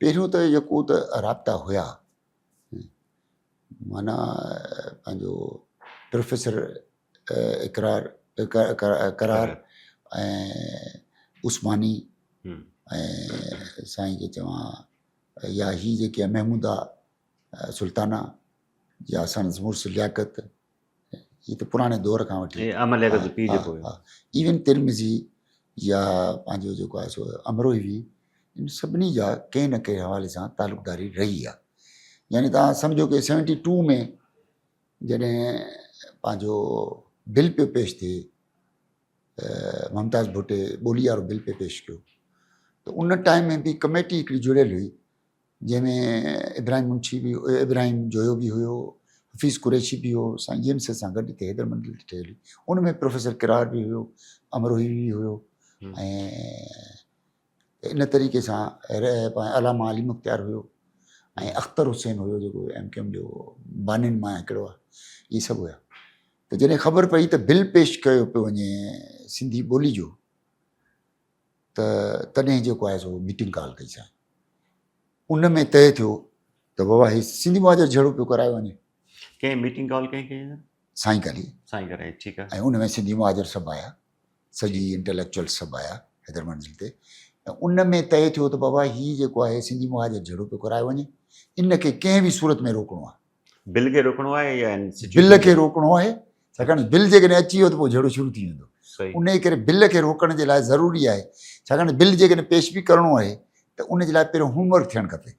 [SPEAKER 2] پهريون ته جيڪو ته رابطا هيا معنيٰ پنهنجو پروفيسر اقرار قرار ۽ عثماني ۽ سائين کي چوان يا هي جيڪي محموده سلطانه يا سندس مڙس لياقت هي ته پراڻي دور کان وٺي
[SPEAKER 1] احمد لياقت جو پيء جيڪو هيو
[SPEAKER 2] ايون ترمذي يا پنهنجو جيڪو آهي سو امروهي به ان سڀني جا ڪنهن نه ڪنهن حوالي سان تعلقداري رهي آهي يعني تان سمجهو ڪي 72 ۾ جڏهن پنهنجو بل پيو پيش ٿئي ممتاز ڀٽي ٻولي وارو بل پيو پيش ڪيو ته ان ٽائيم ۾ به ڪميٽي هڪڙي جڙيل هئي جنهن ۾ ابراهيم منشي به ابراهيم جويو به هيو، حفيظ قريشي به هيو، سائين جي ايم سيد سان گڏ هتي حيدر منزل تي ٺهيل هئي. ان ۾ پروفيسر قرار به هيو، امروهي به هيو ۽ ان طريقي سان علامه علي مختيار هيو ۽ اختر حسين هيو جيڪو ايم ڪيو ايم جو بانين مان هڪڙو آهي. اهي سڀ هيا. ته جڏهن خبر پئي ته بل پيش ڪيو پيو وڃي سنڌي ٻولي جو ته تڏهن جيڪو آهي سو ميٽنگ ڪال ڪئي سائين. ان ۾ طئي ٿيو ته بابا هي سنڌي مهاجر جهيڙو پيو ڪرايو وڃي.
[SPEAKER 1] ڪنهن ميٽنگ ڪال ڪنهن ڪئي سر؟
[SPEAKER 2] سائين ڪالي.
[SPEAKER 1] سائين ڪرائي ٺيڪ آهي.
[SPEAKER 2] ۽ ان ۾ سنڌي مهاجر سڀ آيا، سڄي انٽليڪچوئل سڀ آيا حيدر منزل تي ۽ ان ۾ طئي ٿيو ته بابا هي جيڪو آهي سنڌي مهاجر جهيڙو پيو ڪرايو وڃي، ان کي ڪنهن به صورت ۾ روڪڻو آهي.
[SPEAKER 1] بل کي روڪڻو آهي يا
[SPEAKER 2] بل کي روڪڻو آهي ڇاڪاڻ بل جيڪڏهن اچي ويو ته پوء جهيڙو شروع ٿي ويندو ان ڪري بل کي روڪڻ جي لاء ضروري آهي ڇاڪاڻ بل جيڪڏهن پيش به ڪرڻو آهي ته ان جي لاء پهريون هوم ورڪ ٿيڻ کپي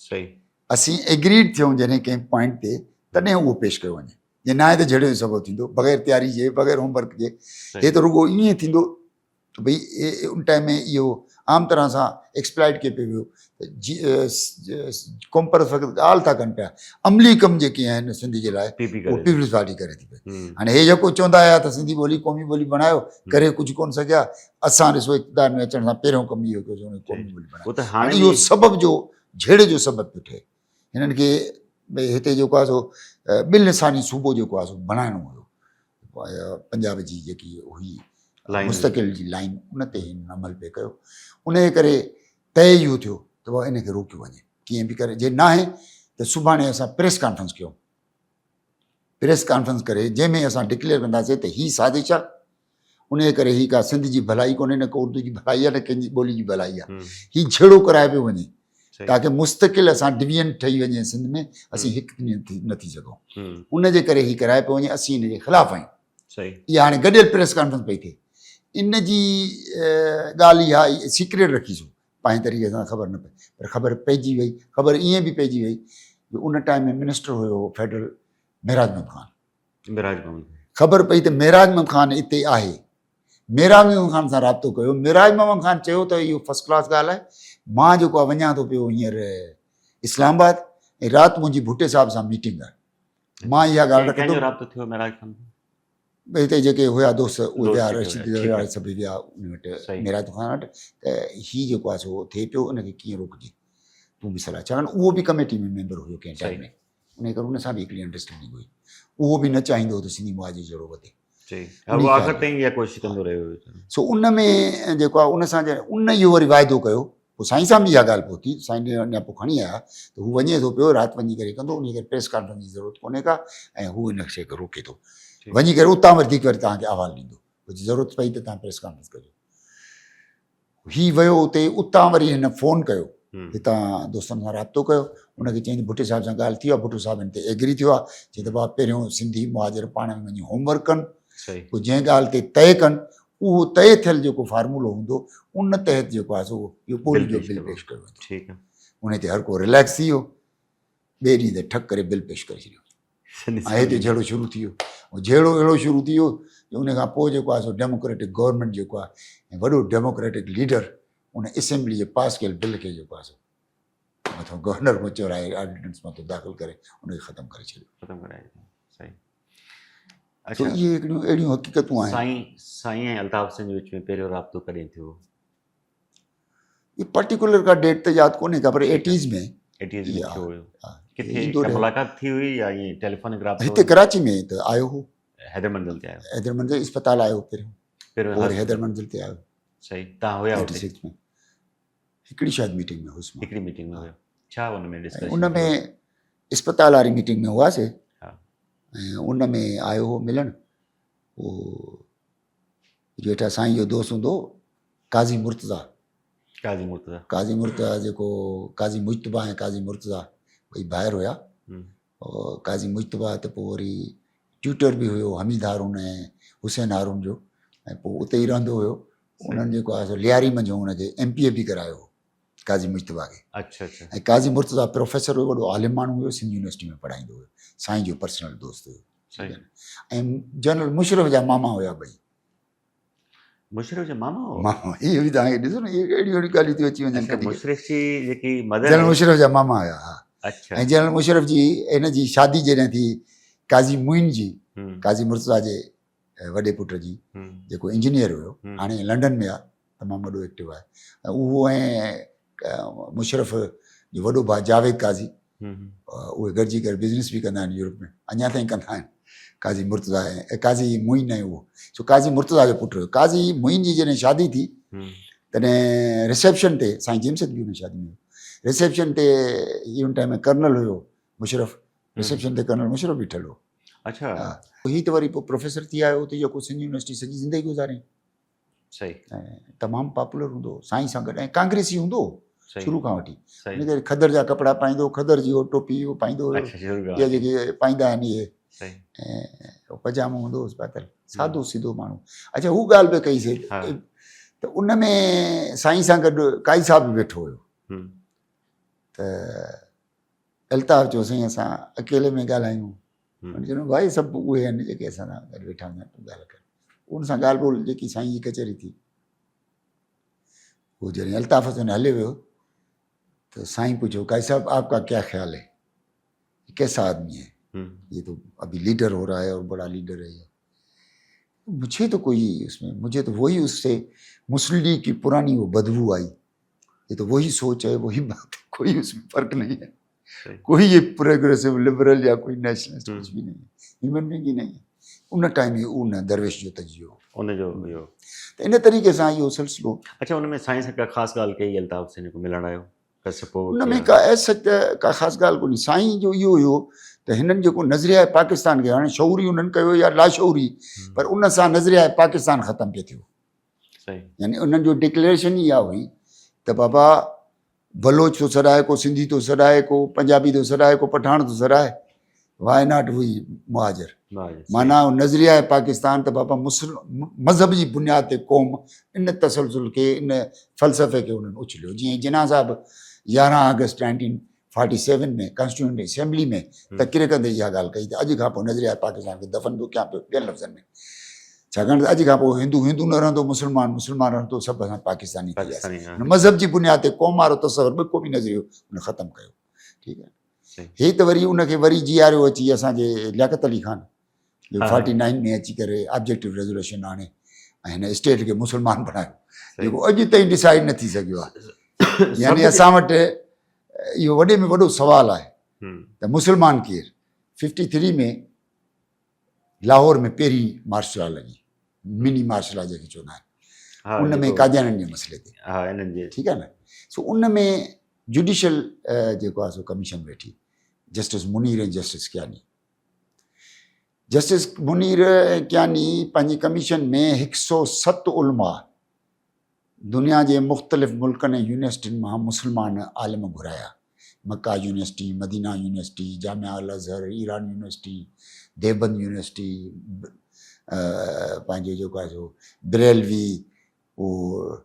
[SPEAKER 1] صحيح.
[SPEAKER 2] اسين ايگريڊ ٿيون جڏهن ڪنهن پوائنٽ تي تڏهن اهو پيش ڪيو وڃي جي ناهي ته جهيڙي جو سبب ٿيندو بغير تياري جي بغير هوم ورڪ جي هي ته رڳو ائين ٿيندو ته ڀئي ان ٽائيم ۾ اهو عام طرح سان ايڪسپلائٽ ڪيو پيو ويو ته جي قومپرست فقط ڳالهه ٿا ڪن پيا عملي ڪم جيڪي آهن سنڌ جي لاء اهو پيپلز پارٽي ڪري ٿي پئي هاڻي هي جيڪو چوندا آيا ته سنڌي ٻولي قومي ٻولي بڻايو ڪري ڪجهه ڪونه سگهيا اسان ڏسو اقتدار ۾ اچڻ سان پهريون ڪم اهو ڪيو قومي ٻولي بڻايو هاڻي اهو سبب جو جهيڙي جو سبب پيو ٺهي هنن کي ڀئي هتي جيڪو آهي سو ٻن لساني صوبو جيڪو آهي سو بڻائڻو هيو پنجاب جي جيڪي هئي مستقل جي لائن ان تي هن عمل پئي ڪيو ان جي ڪري طئي اهو ٿيو ته بابا ان کي روڪيو وڃي ڪيئن به ڪري جي ناهي ته سڀاڻي اسان پريس ڪانفرنس ڪيون پريس ڪانفرنس ڪري جنهن ۾ اسان ڊڪليئر ڪنداسين ته هي سازش آهي ان جي ڪري هي ڪا سنڌ جي ڀلائي ڪونهي نه ڪو اردو جي ڀلائي آهي نه ڪنهن جي ٻولي جي ڀلائي آهي هي جهيڙو ڪرايو پيو وڃي تاڪه مستقل اسان ڊويزن ٺهي وڃي سنڌ ۾ اسين هڪ نه ٿي سگهون ان جي ڪري هي ڪرايو پيو وڃي اسين ان جي خلاف آهيون اها هاڻي گڏيل پريس ڪانفرنس پئي ٿئي ان جي ڳالهه اها سيڪريٽ رکيسون پنهنجي طريقي سان خبر نه پئي پر خبر پئجي وئي خبر ائين به پئجي وئي جو ان ٽائيم ۾ منسٽر هيو فيڊرل معراج محمد خان
[SPEAKER 1] معراج محمد
[SPEAKER 2] خبر پئي ته معراج محمد خان اتي آهي معراج محمد خان سان رابطو ڪيو معراج محمد خان چيو ته اهو فرسٽ ڪلاس ڳالهه آهي مان جيڪو آهي وڃان ٿو پيو هينئر اسلام آباد ۽ رات منهنجي ڀٽي صاحب سان ميٽنگ آهي مان اها ڳالهه رکندو
[SPEAKER 1] رابطو ٿيو معراج خان
[SPEAKER 2] هتي جيڪي هيا دوست اهي ويا رشيد ويا سڀ ويا ان وٽ معراج خان وٽ ته هي جيڪو آهي سو ٿئي پيو ان کي ڪيئن روڪجي تون به صلاح ڇاڪاڻ اهو به ڪميٽي ۾ ميمبر هيو ڪنهن ٽائيم ۾ ان ڪري ان سان به هڪڙي انڊرسٽينڊنگ هئي اهو به نه چاهيندو هو ته سنڌي معاهدي جهڙو وڌي
[SPEAKER 1] آخر تائين اها ڪوشش ڪندو رهيو
[SPEAKER 2] سو ان ۾ جيڪو آهي ان سان ان اهو وري واعدو ڪيو پوء سائين صاحب به اها ڳالهه پهتي سائين ڏي اڃا پوء کڻي آيا ته هو وڃي ٿو پيو رات وڃي ڪري ڪندو ان ڪري پريس ڪانفرنس جي ضرورت ڪونهي ڪا ۽ هو ان شيء کي روڪي ٿو وڃي ڪري اتان وڌيڪ وري توهان کي احوال ڏيندو ڪجهه ضرورت پئي ته توهان پريس ڪانفرنس ڪجو هي ويو اتي اتان وري هن فون ڪيو هتان دوستن سان رابطو ڪيو ان کي چيائين ته ڀٽي صاحب سان ڳالهه ٿي آهي ڀٽو صاحب هن تي ايگري ٿيو آهي چي ته بابا پهريون سنڌي مهاجر پاڻ ۾ وڃي هوم ورڪ ڪن پوء جنهن ڳالهه تي طئي ڪن اهو طئي ٿيل جيڪو فارمولو هوندو ان تحت جيڪو آهي سو اهو ٻولي جو بل پيش ڪيو ويندو
[SPEAKER 1] ٺيڪ آهي
[SPEAKER 2] ان تي هر ڪو رليڪس ٿي ويو ٻئي ڏينهن تي ٺڪ ڪري بل پيش ڪري ڇڏيو ۽ هتي جهيڙو شروع ٿي ويو جهيڙو اهڙو شروع ٿي ويو جو ان کان پوء جيڪو آهي سو ڊيموڪريٽڪ گورنمينٽ جيڪو آهي ۽ وڏو ڊيموڪريٽڪ ليڊر ان اسيمبلي جي پاس ڪيل بل کي جيڪو آهي سو مٿو گورنر کان چورائي آرڊيننس مٿو داخل ڪري ان کي ختم ڪري ڇڏيو
[SPEAKER 1] ختم ڪرائي صحيح
[SPEAKER 2] اڇا اهي هڪڙيون اهڙيون حقيقتون آهن.
[SPEAKER 1] سائين سائين ۽ الطاف حسين جي وچ ۾ پهريون رابطو ڪڏهن ٿيو؟
[SPEAKER 2] هي پرٽيڪولر ڪا ڊيٽ ته ياد ڪونهي ڪا پر ايٽيز ۾
[SPEAKER 1] ايٽيز ۾ ٿيو هيو. ڪٿي ملاقات ٿي هئي يا ائين ٽيليفونڪ رابطو؟
[SPEAKER 2] هتي ڪراچي ۾ ته آيو هو.
[SPEAKER 1] حيدر منزل تي آيو.
[SPEAKER 2] حيدر منزل اسپتال آيو پهريون. پهريون وري حيدر منزل تي آيو.
[SPEAKER 1] صحيح تان هيا اتي؟
[SPEAKER 2] 86 ۾ هڪڙي شايد ميٽنگ ۾ هوس
[SPEAKER 1] مان. هڪڙي ميٽنگ ۾ هيو. ڇا ان ۾ ڊسڪشن؟
[SPEAKER 2] ان ۾ اسپتال واري ميٽنگ ۾ هئاسي. ۽ ان ۾ آيو هو ملڻ پوء جيٺا سائين جو دوست هوندو هو قاضي مرتضيٰ
[SPEAKER 1] قاضي مرتضيٰ
[SPEAKER 2] قاضي مرتضيٰ جيڪو قاضي مجتبيٰ ۽ قاضي مرتضيٰ ٻئي ڀائر هيا قاضي مجتبيٰ ته پوء وري ٽيوٽر به هيو حميد هارون ۽ حسين هارون جو ۽ پوء اتي ئي رهندو هيو انهن جيڪو آهي سو لياري منجهون ان کي ايم پي اي به ڪرايو هو قاضي مجتبيٰ کي.
[SPEAKER 1] اڇا اڇا.
[SPEAKER 2] ۽ قاضي مرتضيٰ پروفيسر هيو وڏو عالم ماڻهو هيو سنڌ يونيورسٽي ۾ پڙهائيندو هيو سائين جو پرسنل دوست هيو
[SPEAKER 1] صحيح.
[SPEAKER 2] ۽ جنرل مشرف جا ماما هيا ٻئي.
[SPEAKER 1] مشرف جا ماما هئا؟
[SPEAKER 2] ماما اهي به توهان کي ڏسو نه اهي اهڙيون اهڙيون ڳالهيون ٿيون اچي وڃن
[SPEAKER 1] اڇا
[SPEAKER 2] ڪڏهن.
[SPEAKER 1] مشرف جي جيڪي مدر
[SPEAKER 2] جنرل مشرف جا ماما هيا ها.
[SPEAKER 1] اڇا.
[SPEAKER 2] ۽ جنرل مشرف جي هن جي شادي جڏهن ٿي قاضي معين جي قاضي مرتضيٰ جي وڏي پٽ جي جيڪو انجنيئر هيو هاڻي لنڊن ۾ آهي تمام وڏو ايڪٽو آهي اهو ۽ مشرف جو وڏو ڀاء جاويد قاضي اهي گڏجي ڪري بزنس به ڪندا آهن يورپ ۾ اڃا تائين ڪندا آهن قاضي مرتضيٰ ۽ قاضي معين ۽ اهو سو قاضي مرتضيٰ جو پٽ هيو قاضي معين جي جڏهن شادي ٿي تڏهن رسيپشن تي سائين جيمس به ان شادي ۾ رسيپشن تي ان ٽائيم ۾ ڪرنل هيو مشرف رسيپشن تي ڪرنل مشرف بيٺل هو
[SPEAKER 1] اڇا
[SPEAKER 2] هي ته وري پوء پروفيسر ٿي آيو اتي جيڪو سنڌ يونيورسٽي سڄي زندگي گذاري
[SPEAKER 1] صحيح
[SPEAKER 2] ۽ تمام پاپولر هوندو هو سائين سان گڏ ۽ ڪانگريسي هوندو هو شروع کان وٺي ان ڪري کدر جا ڪپڙا پائيندو هو کدر جي هو ٽوپي هو پائيندو هو اها جيڪي پائيندا آهن اهي ۽ پجامو هوندو هوس پاتل سادو سيڌو ماڻهو اڇا هو ڳالهه به ڪئي سي ته ان ۾ سائين سان گڏ قائي صاحب به ويٺو هيو ته الطاف چيو سائين اسان اڪيلي ۾ ڳالهايون. هن چيو ڀائي سڀ اهي آهن جيڪي اسان سان گڏ ويٺا هوندا آهن تون ڳالهه ڪر. ان سان ڳالهه ٻولهه جيڪي سائين جي ڪچهري ٿي. هو جڏهن الطاف حسين هليو ويو ته سائين پڇيو قاضي صاحب آپ کا ڪيا خيال هي ڪيسا آدمي هي یہ تو ابھی لیڈر ہو رہا ہے اور بڑا لیڈر ہے یہ مجھے تو کوئی اس میں مجھے تو وہی اس سے مسلم لیگ کی پرانی وہ بدبو آئی یہ تو وہی سوچ ہے وہی بات ہے کوئی اس میں فرق نہیں ہے کوئی یہ پروگریسو لبرل یا کوئی نیشنلسٹ کچھ بھی نہیں ہے ہیومن بینگ ہی نہیں ہے ان ٽائيم ئي ان درويش جو تجزيو هو
[SPEAKER 1] ان جو اهو
[SPEAKER 2] ته ان طريقي سان اهو سلسلو
[SPEAKER 1] اڇا ان ۾ سائين سان ڪا خاص ڳالهه ڪئي الطاف حسين جيڪو ملڻ آيو ڪا سپورٽ
[SPEAKER 2] ان ۾ ڪا ايز سچ ته ڪا خاص ڳالهه ڪونهي سائين جو اهو هيو ته هنن جيڪو نظريه پاڪستان کي هاڻي شعوري انهن ڪيو يا لاشعوري پر ان سان نظريه پاڪستان ختم پئي ٿيو يعني انهن جو ڊڪليريشن ئي اها هئي ته بابا بلوچ ٿو سڏائي ڪو سنڌي ٿو سڏائي ڪو پنجابي ٿو سڏائي ڪو پٺاڻ ٿو سڏائي واء not وي مهاجر معنيٰ نظريه پاڪستان ته بابا مسلم مذهب جي بنياد تي قوم ان تسلسل کي ان فلسفي کي انهن اڇليو جيئن جناح صاحب 11 آگسٽ 1947 ۾ ڪانسٽيٽيوئنٽ اسيمبلي ۾ تقرير ڪندي اها ڳالهه ڪئي ته اڄ کان پوء نظريه پاڪستان کي دفن پيو ڪيان پيو ٻين لفظن ۾ ڇاڪاڻ ته اڄ کان پوء هندو هندو نه رهندو مسلمان مسلمان رهندو سڀ اسان پاڪستاني ٿي وياسين مذهب جي بنياد تي قوم وارو تصور به قومي نظريو ان ختم ڪيو ٺيڪ آهي هي ته وري ان کي وري جياريو اچي اسان جي لياقت علي خان جو 49 ۾ اچي ڪري آبجيڪٽو ريزوليوشن آڻي ۽ هن اسٽيٽ کي مسلمان بڻايو جيڪو اڄ تائين ڊسائيڊ نه ٿي سگهيو آهي يعني اسان وٽ اهو وڏي ۾ وڏو سوال آهي ته مسلمان ڪير 53 ۾ لاهور ۾ پهرين مارشل لا لڳي مني مارشل لا جنهن کي چوندا آهن ان ۾ قاديانين جي مسئلي تي ٺيڪ آهي نه سو ان ۾ جوڊيشل جيڪو آهي سو ڪميشن ويٺي justice Munir ۽ justice Kayani justice Munir ۽ Kayani پنهنجي ڪميشن ۾ هڪ سو ست علماء دنيا جي مختلف ملڪن ۽ يونيورسٽين مان مسلمان عالم گهرايا. Mecca university, Medina university, Jamia Al Azhar, Iran university, Deoband university, پنهنجو جيڪو آهي سو بريلوي، پوء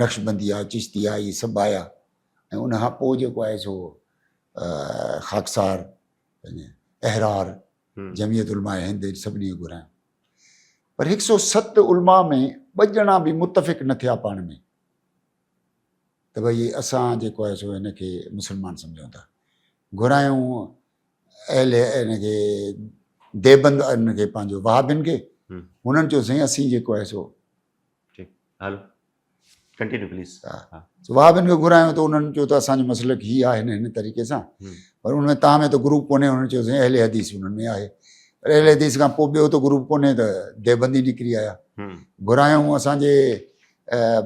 [SPEAKER 2] نقشبنديه، چشتيه اهي سڀ آيا ۽ ان کان پوء جيڪو آهي سو خاڪسار، احرار، جمعيت علماء هند سڀني کي گهرايو. پر هڪ سو ست علماء ۾ ٻه ڄڻا به متفق نه ٿيا پاڻ ۾ ته ڀئي اسان جيڪو آهي سو هن کي مسلمان سمجهون ٿا. گهرايون اهل هن کي ديوبند هن کي پنهنجو وهابين کي هنن چيو سائين اسين جيڪو آهي سو
[SPEAKER 1] ٺيڪ هلو ڪنٽينيو پليز
[SPEAKER 2] ها سو وهابين کي گهرايو ته انهن چيو ته اسان جو مسلڪ هي آهي هن هن طريقي سان پر ان ۾ توهان ۾ ته گروپ ڪونهي انهن چيو سائين اهل حديث انهن ۾ آهي پر اهل حديث کان پوء ٻيو ته گروپ ڪونهي ته ديوبندي نڪري آيا گهرايون اسان جي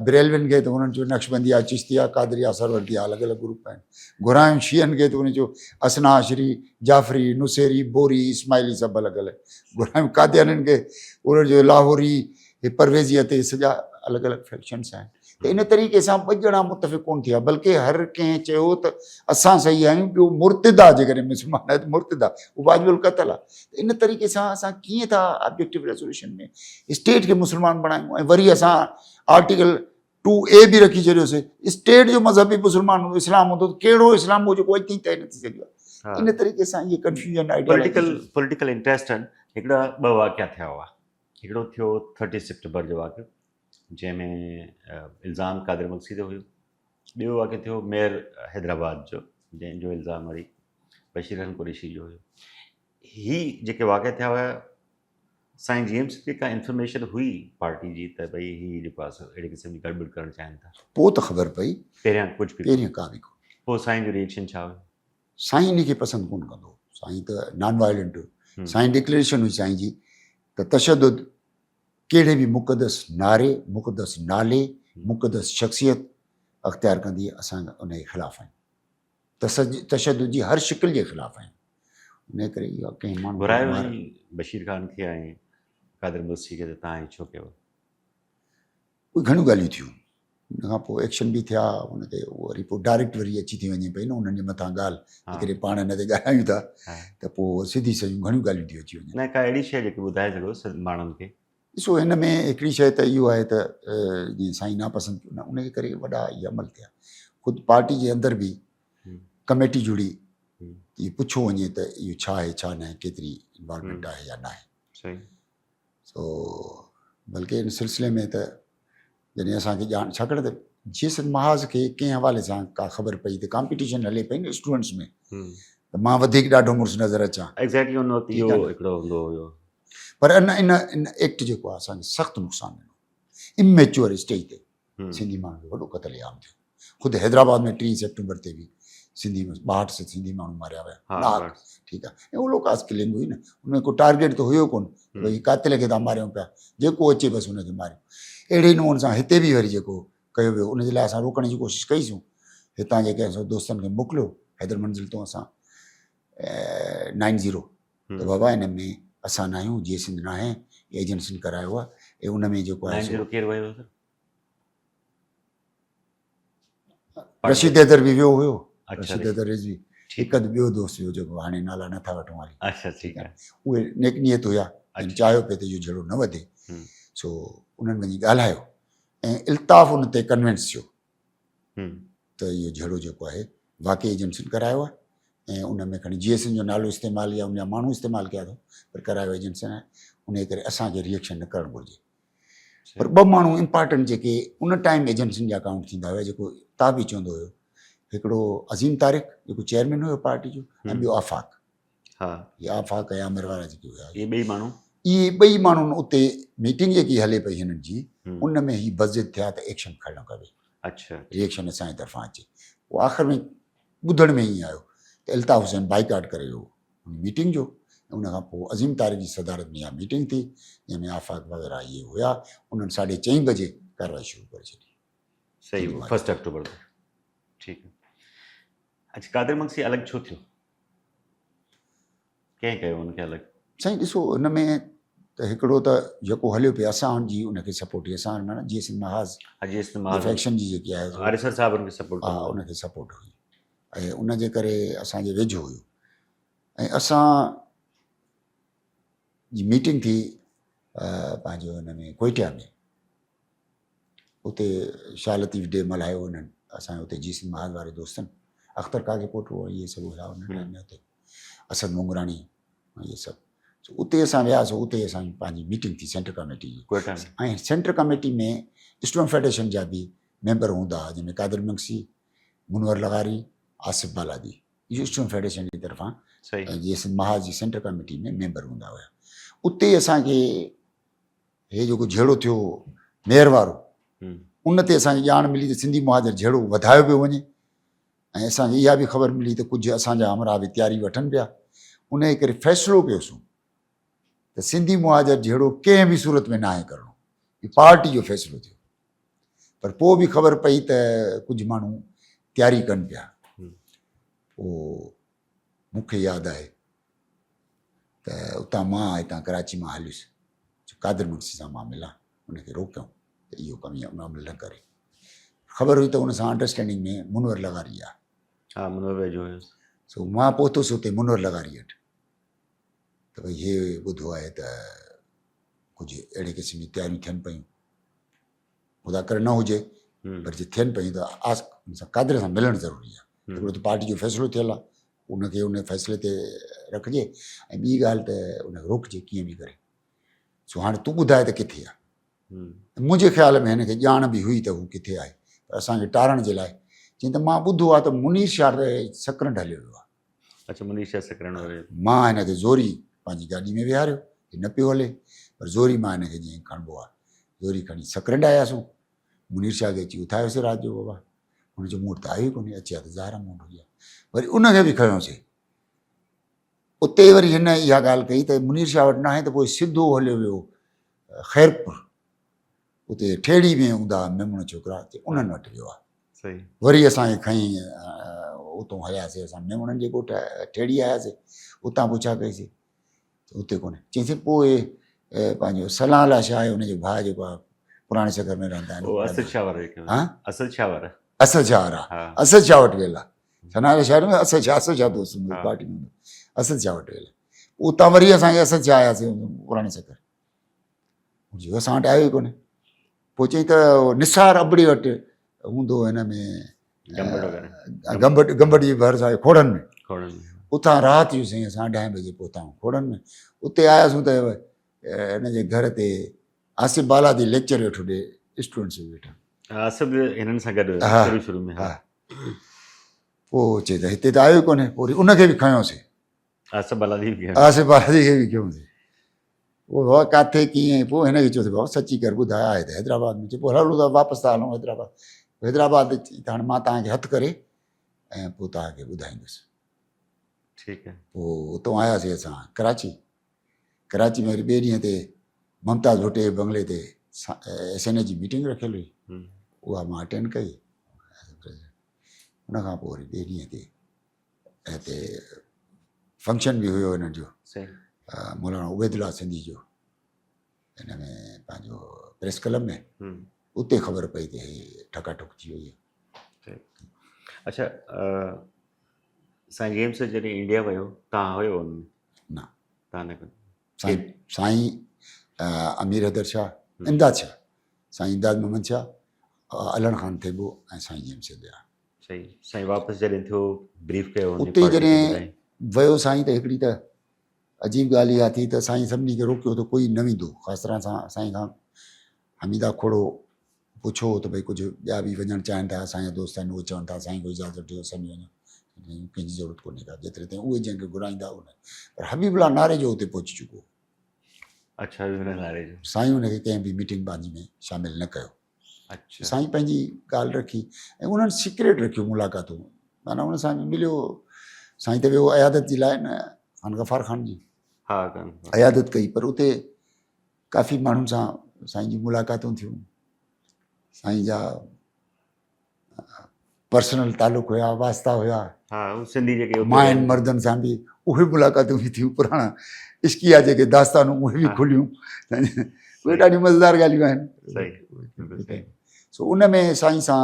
[SPEAKER 2] بريلوين کي ته انهن چيو نقشبندي آ چشتي آ قادري آ سروردي آ الڳ الڳ گروپ آهن گهرايون شيعن کي ته انهن چيو اثنا عشري جعفري نصيري بوري اسماعيلي سڀ الڳ الڳ گهرايون قاديانين کي انهن چيو لاهوري هي پرويزي تي سڄا الڳ الڳ فيڪشنس آهن ته ان طريقي سان ٻه ڄڻا متفق ڪونه ٿيا بلڪه هر ڪنهن چيو ته اسان صحيح آهيون ٻيو مرتد آهي جيڪڏهن مسلمان آهي ته مرتد آهي اهو واجب القتل آهي ته ان طريقي سان اسان ڪيئن ٿا آبجيڪٽو ريزوليوشن ۾ اسٽيٽ کي مسلمان بڻايون ۽ وري اسان آرٽيڪل ٽو اي به رکي ڇڏيوسي اسٽيٽ جو مذهب به مسلمان هوندو اسلام هوندو ته ڪهڙو اسلام هو جيڪو اڄ تائين طئي نه ٿي سگهيو آهي ان طريقي سان اهي ڪنفيوژن
[SPEAKER 1] پوليٽيڪل پوليٽيڪل انٽريسٽ آهن هڪڙا ٻه واقعا ٿيا هئا هڪڙو ٿيو ٿرٽي سيپٽمبر جو واقعو جنهن ۾ الزام قادر مگسي تي هيو ٻيو واقعو ٿيو ميئر حيدرآباد جو جنهن جو الزام وري بشير خان قريشي جو هيو هي جيڪي واقعا ٿيا هيا سائين جي ايم سي تي ڪا انفارميشن هئي پارٽي جي ته ڀئي هي جيڪو آهي سو اهڙي قسم جي گڙٻڙ ڪرڻ چاهين ٿا
[SPEAKER 2] پوء ته خبر پئي
[SPEAKER 1] پهريان ڪجهه
[SPEAKER 2] به پهريان ڪا به
[SPEAKER 1] ڪو پوء سائين جو ريئڪشن ڇا هيو
[SPEAKER 2] سائين ان کي پسند ڪونه ڪندو هو. سائين ته نان وائلنٽ هو. سائين ڊڪليريشن هئي سائين جي ته تشدد ڪهڙي به مقدس نعري، مقدس نالي، مقدس شخصيت اختيار ڪندي اسان ان جي خلاف آهيون. تشدد جي هر شڪل جي خلاف آهيون. ان ڪري اهو ڪنهن ماڻهو
[SPEAKER 1] گهرايو وڃي بشير خان کي ۽ قادر مگسي کي ته تان هي ڇو ڪيو؟
[SPEAKER 2] اهي گهڻيون ڳالهيون ٿيون ان کان پوء ايڪشن به ٿيا ان تي وري پوء ڊائريڪٽ وري اچي ٿي وڃي پئي نه انهن جي مٿان ڳالهه جيڪڏهن پاڻ ان تي ڳالهايون ٿا ته پوء سڌي سيون گهڻيون ڳالهيون ٿيون اچي وڃن.
[SPEAKER 1] نه ڪا اهڙي شيء جيڪي ٻڌائي سگهو ماڻهن کي.
[SPEAKER 2] ڏسو هن ۾ هڪڙي شيء ته اهو آهي ته جيئن سائين ناپسند ڪيو نه ان جي ڪري وڏا اهي عمل ٿيا خود پارٽي جي اندر به ڪميٽي جڙي. اهو پڇيو وڃي ته اهو ڇا آهي ڇا ناهي ڪيتري انوالومينٽ آهي يا ناهي.
[SPEAKER 1] صحيح.
[SPEAKER 2] سو بلڪه ان سلسلي ۾ ته جڏهن اسان کي ڄاڻ ڇاڪاڻ ته جي سنڌ محاذ کي ڪنهن حوالي سان ڪا خبر پئي ته ڪامپيٽيشن هلي پئي نه اسٽوڊنٽس ۾ ته مان وڌيڪ ڏاڍو مڙس نظر اچان.
[SPEAKER 1] ايگزيڪٽلي ان وقت اهو هڪڙو هوندو هيو.
[SPEAKER 2] پر ان ان ان ايڪٽ جيڪو آهي اسان کي سخت نقصان ڏنو. اميچوئر اسٽيج تي سنڌي ماڻهن جو وڏو قتل عام ٿيو. خود حيدرآباد ۾ 3 سيپٽمبر تي به سنڌي 62 سنڌي ماڻهو ماريا ويا. ٺيڪ آهي ۽ هولوڪاسٽ ڪلنگ هئي نه ان ۾ ڪو ٽارگيٽ ته هيو ڪونه ڀئي قاتل کي ٿا ماريون پيا جيڪو اچي بس ان کي ماريون. اهڙي نموني سان هتي به وري جيڪو ڪيو ويو ان جي لاء اسان روڪڻ جي ڪوشش ڪئيسون. هتان جيڪي اسان دوستن کي موڪليو حيدر منزل تون اسان نائن زيرو ته بابا ان ۾ اسان نه آهيون جي سنڌ ناهي ايجنسين ڪرايو آهي ۽ ان ۾ جيڪو آهي
[SPEAKER 1] نائن زيرو ڪير ويو سر؟
[SPEAKER 2] رشيد حيدر به ويو هيو رشيد حيدر رضوي هڪ اڌ ٻيو دوست ويو جيڪو هاڻي نالا نٿا وٺون حالي
[SPEAKER 1] اچھا ٺيڪ آهي
[SPEAKER 2] اهي نيڪ نيت هيا جن چاهيو پئي ته اهو جهيڙو نه وڌي سو انهن وڃي ڳالهايو ۽ الطاف ان تي ڪنوينس ٿيو ته اهو جهيڙو جيڪو آهي واقعي ايجنسين ڪرايو آهي ۽ ان ۾ کڻي جي ايس اين جو نالو استعمال يا ان جا ماڻهو استعمال ڪيا اٿو پر ڪرايو ايجنسين آهي ان جي ڪري اسان کي ريئڪشن نه ڪرڻ گهرجي پر ٻه ماڻهو امپارٽنٽ جيڪي ان ٽائيم ايجنسين جا اڪائونٽ ٿيندا هيا جيڪو تابي چوندو هيو هڪڙو عظيم طارق جيڪو چيئرمين هيو پارٽي جو ۽ ٻيو آفاق
[SPEAKER 1] ها
[SPEAKER 2] هي آفاق ۽ عامر وارا جيڪي هيا
[SPEAKER 1] اهي ٻئي ماڻهو
[SPEAKER 2] اهي ٻئي ماڻهن اتي ميٽنگ جيڪي هلي پئي هنن جي ان ۾ هي بضد ٿيا ته ايڪشن کڻڻو کپي
[SPEAKER 1] اچھا
[SPEAKER 2] ريئڪشن اسان جي طرفان اچي پوء آخر ۾ ٻڌڻ ۾ ائين آيو ته الطاف حسين بائيڪاٽ ڪري ويو ان ميٽنگ جو ۽ ان کان پوء عظيم طارق جي صدارت ۾ اها ميٽنگ ٿي جنهن ۾ آفاق وغيره اهي هيا انهن ساڍي چئين بجي ڪارروائي شروع ڪري ڇڏي.
[SPEAKER 1] صحيح فرسٽ آڪٽوبر تي ٺيڪ اچھا قادر مگسي الڳ ڇو ٿيو؟ ڪنهن ڪيو ان کي الڳ؟
[SPEAKER 2] سائين ڏسو ان ۾ ته هڪڙو ته جيڪو هليو پئي اسان جي ان کي سپورٽ هئي اسان معنيٰ جي سنڌ محاذ
[SPEAKER 1] جي سنڌ محاذ
[SPEAKER 2] فيڪشن جي جيڪي آهي
[SPEAKER 1] آريسر صاحب ان کي سپورٽ
[SPEAKER 2] ها ان کي سپورٽ هئي ۽ ان جي ڪري اسان جي ويجهو هيو ۽ اسان جي ميٽنگ ٿي پنهنجو ان ۾ ڪوئٽيا ۾ اتي شاهه لطيف ڊي ملهايو انهن اسان اتي جي سنڌ محاذ واري دوستن اختر قاضي پوٽو اهي سڀ هيا ان ٽائيم ۾ اتي اسد مونگراڻي اهي سڀ سو اتي اسان وياسون اتي اسان جي پنهنجي ميٽنگ ٿي سينٽر ڪميٽي جي ۽ سينٽر ڪميٽي ۾ اسٽوڊنٽ فيڊريشن جا به ميمبر هوندا هئا جنهن ۾ قادر مگسي منور لغاري آصف بالادي اهو اسٽوڊنٽ فيڊريشن جي طرفان جي سنڌ محاذ جي سينٽر ڪميٽي ۾ ميمبر هوندا هيا اتي اسان کي هي جيڪو جهيڙو ٿيو ميئر وارو ان تي اسان کي ڄاڻ ملي ته سنڌي مهاجر جهيڙو وڌايو پيو وڃي ۽ اسان کي اها به خبر ملي ته ڪجهه اسان جا همراهه به تياري وٺن پيا ان جي ڪري فيصلو ڪيوسون ته سنڌي مهاجر جهيڙو ڪنهن به صورت ۾ ناهي ڪرڻو هي پارٽي جو فيصلو ٿيو پر پوء به خبر پئي ته ڪجهه ماڻهو تياري ڪن پيا پوء مون کي ياد آهي ته اتان مان هتان ڪراچي مان هليس جو قادر مگسي سان مان ملان ان کي روڪيم ته اهو ڪم يا عمل نه ڪري خبر هئي ته ان سان انڊرسٽينڊنگ ۾ منور لغاري آهي
[SPEAKER 1] ها منور ويجهو هيس
[SPEAKER 2] سو مان پهتس اتي منور لغاري وٽ ته ڀئي هي ٻڌو آهي ته ڪجهه اهڙي قسم جون تياريون ٿين پيون خدا ڪري نه هجي پر جي ٿين پيون ته آس ان سان قادر سان ملڻ ضروري آهي هڪڙو ته پارٽي جو فيصلو ٿيل آهي ان کي ان فيصلي تي رکجي ۽ ٻي ڳالهه ته ان کي روڪجي ڪيئن به ڪري سو هاڻي تون ٻڌاء ته ڪٿي آهي منهنجي خيال ۾ هن کي ڄاڻ به هئي ته هو ڪٿي آهي پر اسان کي ٽارڻ جي لاء چيائين ته مان ٻڌو آهي ته منير شاهه سڪرنڊ هليو ويو آهي
[SPEAKER 1] اچھا منير شاهه سڪرنڊ واري
[SPEAKER 2] مان هن کي زوري پنهنجي گاڏي ۾ ويهاريو هي نه پيو هلي پر زوري مان هن کي جيئن کڻبو آهي زوري کڻي سڪرنڊ آياسون منير شاهه کي اچي اٿايوسي رات جو بابا هن چيو مون وٽ ته آيو ئي ڪونهي اچي ها ته ظاهر آهي مون وٽ هجي ها وري ان کي به کنيوسي اتي وري هن اها ڳالهه ڪئي ته منير شاهه وٽ ناهي ته پوء سڌو هليو ويو خيرپور اتي ٺيڙهي ۾ هوندا هئا ميمڻ ڇوڪرا انهن وٽ ويو آهي وري اسان کي کڻي اتون هلياسي اسان ميمڻن جي ڳوٺ ٺيڙهي آياسي اتان پڇا ڪئيسي اتي ڪونهي چيسين پوء پنهنجو صلاح الله شاهه آهي ان جو ڀاء جيڪو آهي پراڻي سکر ۾ رهندا آهن
[SPEAKER 1] اسد شاهه وارا
[SPEAKER 2] ها
[SPEAKER 1] اسد شاهه وارا
[SPEAKER 2] اسد شاهه وارا اسد شاهه وٽ ويل آهي ثنا الله شاهه ۾ اسد شاهه اسد شاهه دوست هوندو پارٽي ۾ هوندو اسد شاهه وٽ ويل اتان وري اسان کي اسد شاهه آياسي پراڻي سکر جو اسان وٽ آيو ئي ڪونهي پوء چئي ته نثار ابڙي وٽ هوندو هن ۾ گمبٽ گمبٽ جي ڀرسان کوڙن ۾ اتان رات جو سائين اسان اڍائين بجي پهتا آهيون کوڙن ۾. اتي آياسون ته هن جي گهر تي آصف بالادي ليڪچر ويٺو ڏي، اسٽوڊنٽس به ويٺا.
[SPEAKER 1] آصف به هنن سان گڏ شروع شروع ۾. ها.
[SPEAKER 2] پوء چي ته هتي ته آيو ئي ڪونهي، پوء وري ان کي به کنيوسين.
[SPEAKER 1] آصف بالادي به کنيو.
[SPEAKER 2] آصف بالادي کي به کنيوسين. پوء بابا ڪاٿي ڪيئن، پوء هن کي چيوسين بابا سچي ڪر ٻڌاء آهي ته حيدرآباد ۾. چي پوء هلو ته واپس ٿا هلون حيدرآباد. حيدرآباد اچي ته هاڻي مان توهان کي هٿ ڪري ۽ پوء توهان کي ٻڌائيندس.
[SPEAKER 1] ٺيڪ آهي.
[SPEAKER 2] پوء اتان آياسين اسان ڪراچي. ڪراچي ۾ وري ٻئي ڏينهن تي ممتاز ڀٽي جي بنگلي تي ايس اين اي جي ميٽنگ رکيل هئي، اها مان اٽينڊ ڪئي. ان کان پوء وري ٻئي ڏينهن تي هتي فنڪشن به هيو هنن جو، مولانا عبيد الله سنڌي جو، هن ۾ پنهنجو پريس ڪلب ۾، اتي خبر پئي ته هي ٺڪا ٺڪ ٿي وئي آهي.
[SPEAKER 1] اڇا سائين جيمس جڏهن انڊيا ويو تان هيو ان ۾؟
[SPEAKER 2] نه.
[SPEAKER 1] تان نه ڪيو.
[SPEAKER 2] سائين سائين امير حيدر شاهه، امداد شاهه، سائين امداد محمد شاهه، الهڻ خان ٿيٻو ۽ سائين جيمس ويا.
[SPEAKER 1] صحيح. سائين واپس جڏهن ٿيو بريف ڪيو هوندي
[SPEAKER 2] اتي جڏهن ويو سائين ته هڪڙي ته عجيب ڳالهه اها ٿي ته سائين سڀني کي روڪيو ته ڪوئي نه ويندو، خاص طرح سان سائين کان حميده کوڙو پڇيو ته ڀئي ڪجهه ٻيا به وڃڻ چاهين ٿا، اسان جا دوست آهن اهي چون ٿا سائين کان اجازت ڏيو اسان به وڃون، ڪنهن جي ضرورت ڪونهي ڪا، جيتري تائين اهي جنهن کي گهرائيندا ان، پر حبيب الله ناريجو اتي پهچي چڪو هو.
[SPEAKER 1] اڇا حبيب الله ناريجو.
[SPEAKER 2] سائين ان کي ڪنهن به ميٽنگ پنهنجي ۾ شامل نه ڪيو.
[SPEAKER 1] اڇا.
[SPEAKER 2] سائين پنهنجي ڳالهه رکي ۽ انهن سيڪريٽ رکيو ملاقاتون، معنيٰ ان سان مليو سائين ته ويو عيادت جي لاء نه خان غفار خان جي.
[SPEAKER 1] ها خان.
[SPEAKER 2] عيادت ڪئي پر اتي ڪافي ماڻهن سان سائين جون ملاقاتون ٿيون، سائين جا پرسنل تعلق هيا، واسطا هيا.
[SPEAKER 1] ها هو سنڌي جيڪي اتي
[SPEAKER 2] ماين مردن سان به اهي ملاقاتون به ٿيون، پراڻا عشقيه جيڪي داستانون اهي به کليون، اهي ڏاڍيون مزيدار ڳالهيون آهن.
[SPEAKER 1] صحيح.
[SPEAKER 2] سو ان ۾ سائين سان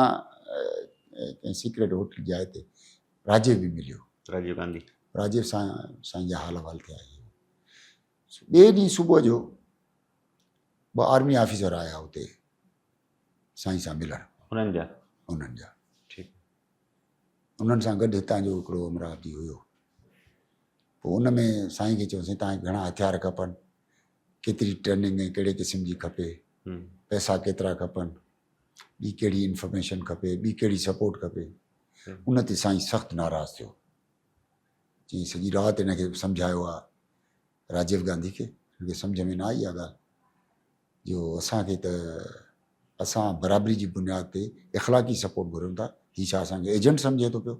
[SPEAKER 2] ڪنهن سيڪريٽ هوٽل جاء تي راجيو به مليو.
[SPEAKER 1] راجيو گانڌي.
[SPEAKER 2] راجيو سان سائين جا حال احوال ٿيا. ٻئي ڏينهن صبح جو ٻه آرمي آفيسر آيا اتي سائين سان ملڻ.
[SPEAKER 1] انهن جا؟
[SPEAKER 2] انهن جا.
[SPEAKER 1] ٺيڪ.
[SPEAKER 2] انهن سان گڏ هتان جو هڪڙو همراهه به هيو. پوء ان ۾ سائين کي چيوسين توهان کي گهڻا هٿيار کپن، ڪيتري ٽريننگ ۽ ڪهڙي قسم جي کپي، پئسا ڪيترا کپن، ٻي ڪهڙي انفارميشن کپي، ٻي ڪهڙي سپورٽ کپي. ان تي سائين سخت ناراض ٿيو. چيائين سڄي رات هن کي سمجهايو آ راجيو گانڌي کي، هن کي سمجهه ۾ نه آئي اها ڳالهه جو اسان کي ته اسان برابري جي بنياد تي اخلاقي سپورٽ گهرون ٿا، هي ڇا اسان کي ايجنٽ سمجهي ٿو پيو،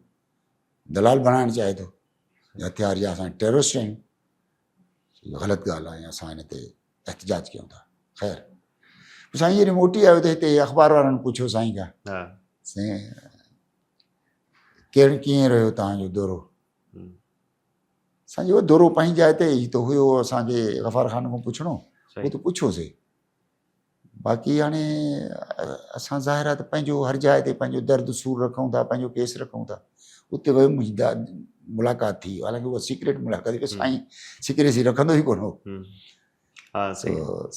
[SPEAKER 2] دلال بڻائڻ چاهي ٿو، هٿيار جا اسان ٽيررسٽ آهيون، اهو غلط ڳالهه آهي ۽ اسان هن تي احتجاج ڪيون ٿا. خير سائين جڏهن موٽي آيو ته هتي اخبار وارن پڇيو سائين کان، سائين ڪهڙ ڪيئن رهيو توهان جو دورو؟ سائين اهو دورو پنهنجي جاء تي هي ته هيو اسان کي غفار خان کان پڇڻو هو ته پڇيوسي، باقي هاڻي اسان ظاهر آهي ته پنهنجو هر جاء تي پنهنجو درد سور رکون ٿا، پنهنجو ڪيس رکون ٿا. اتي ويم منهنجي ملاقات ٿي، حالانڪه اها سيڪريٽ ملاقات هئي، سائين سيڪريسي رکندو ئي ڪونه هو.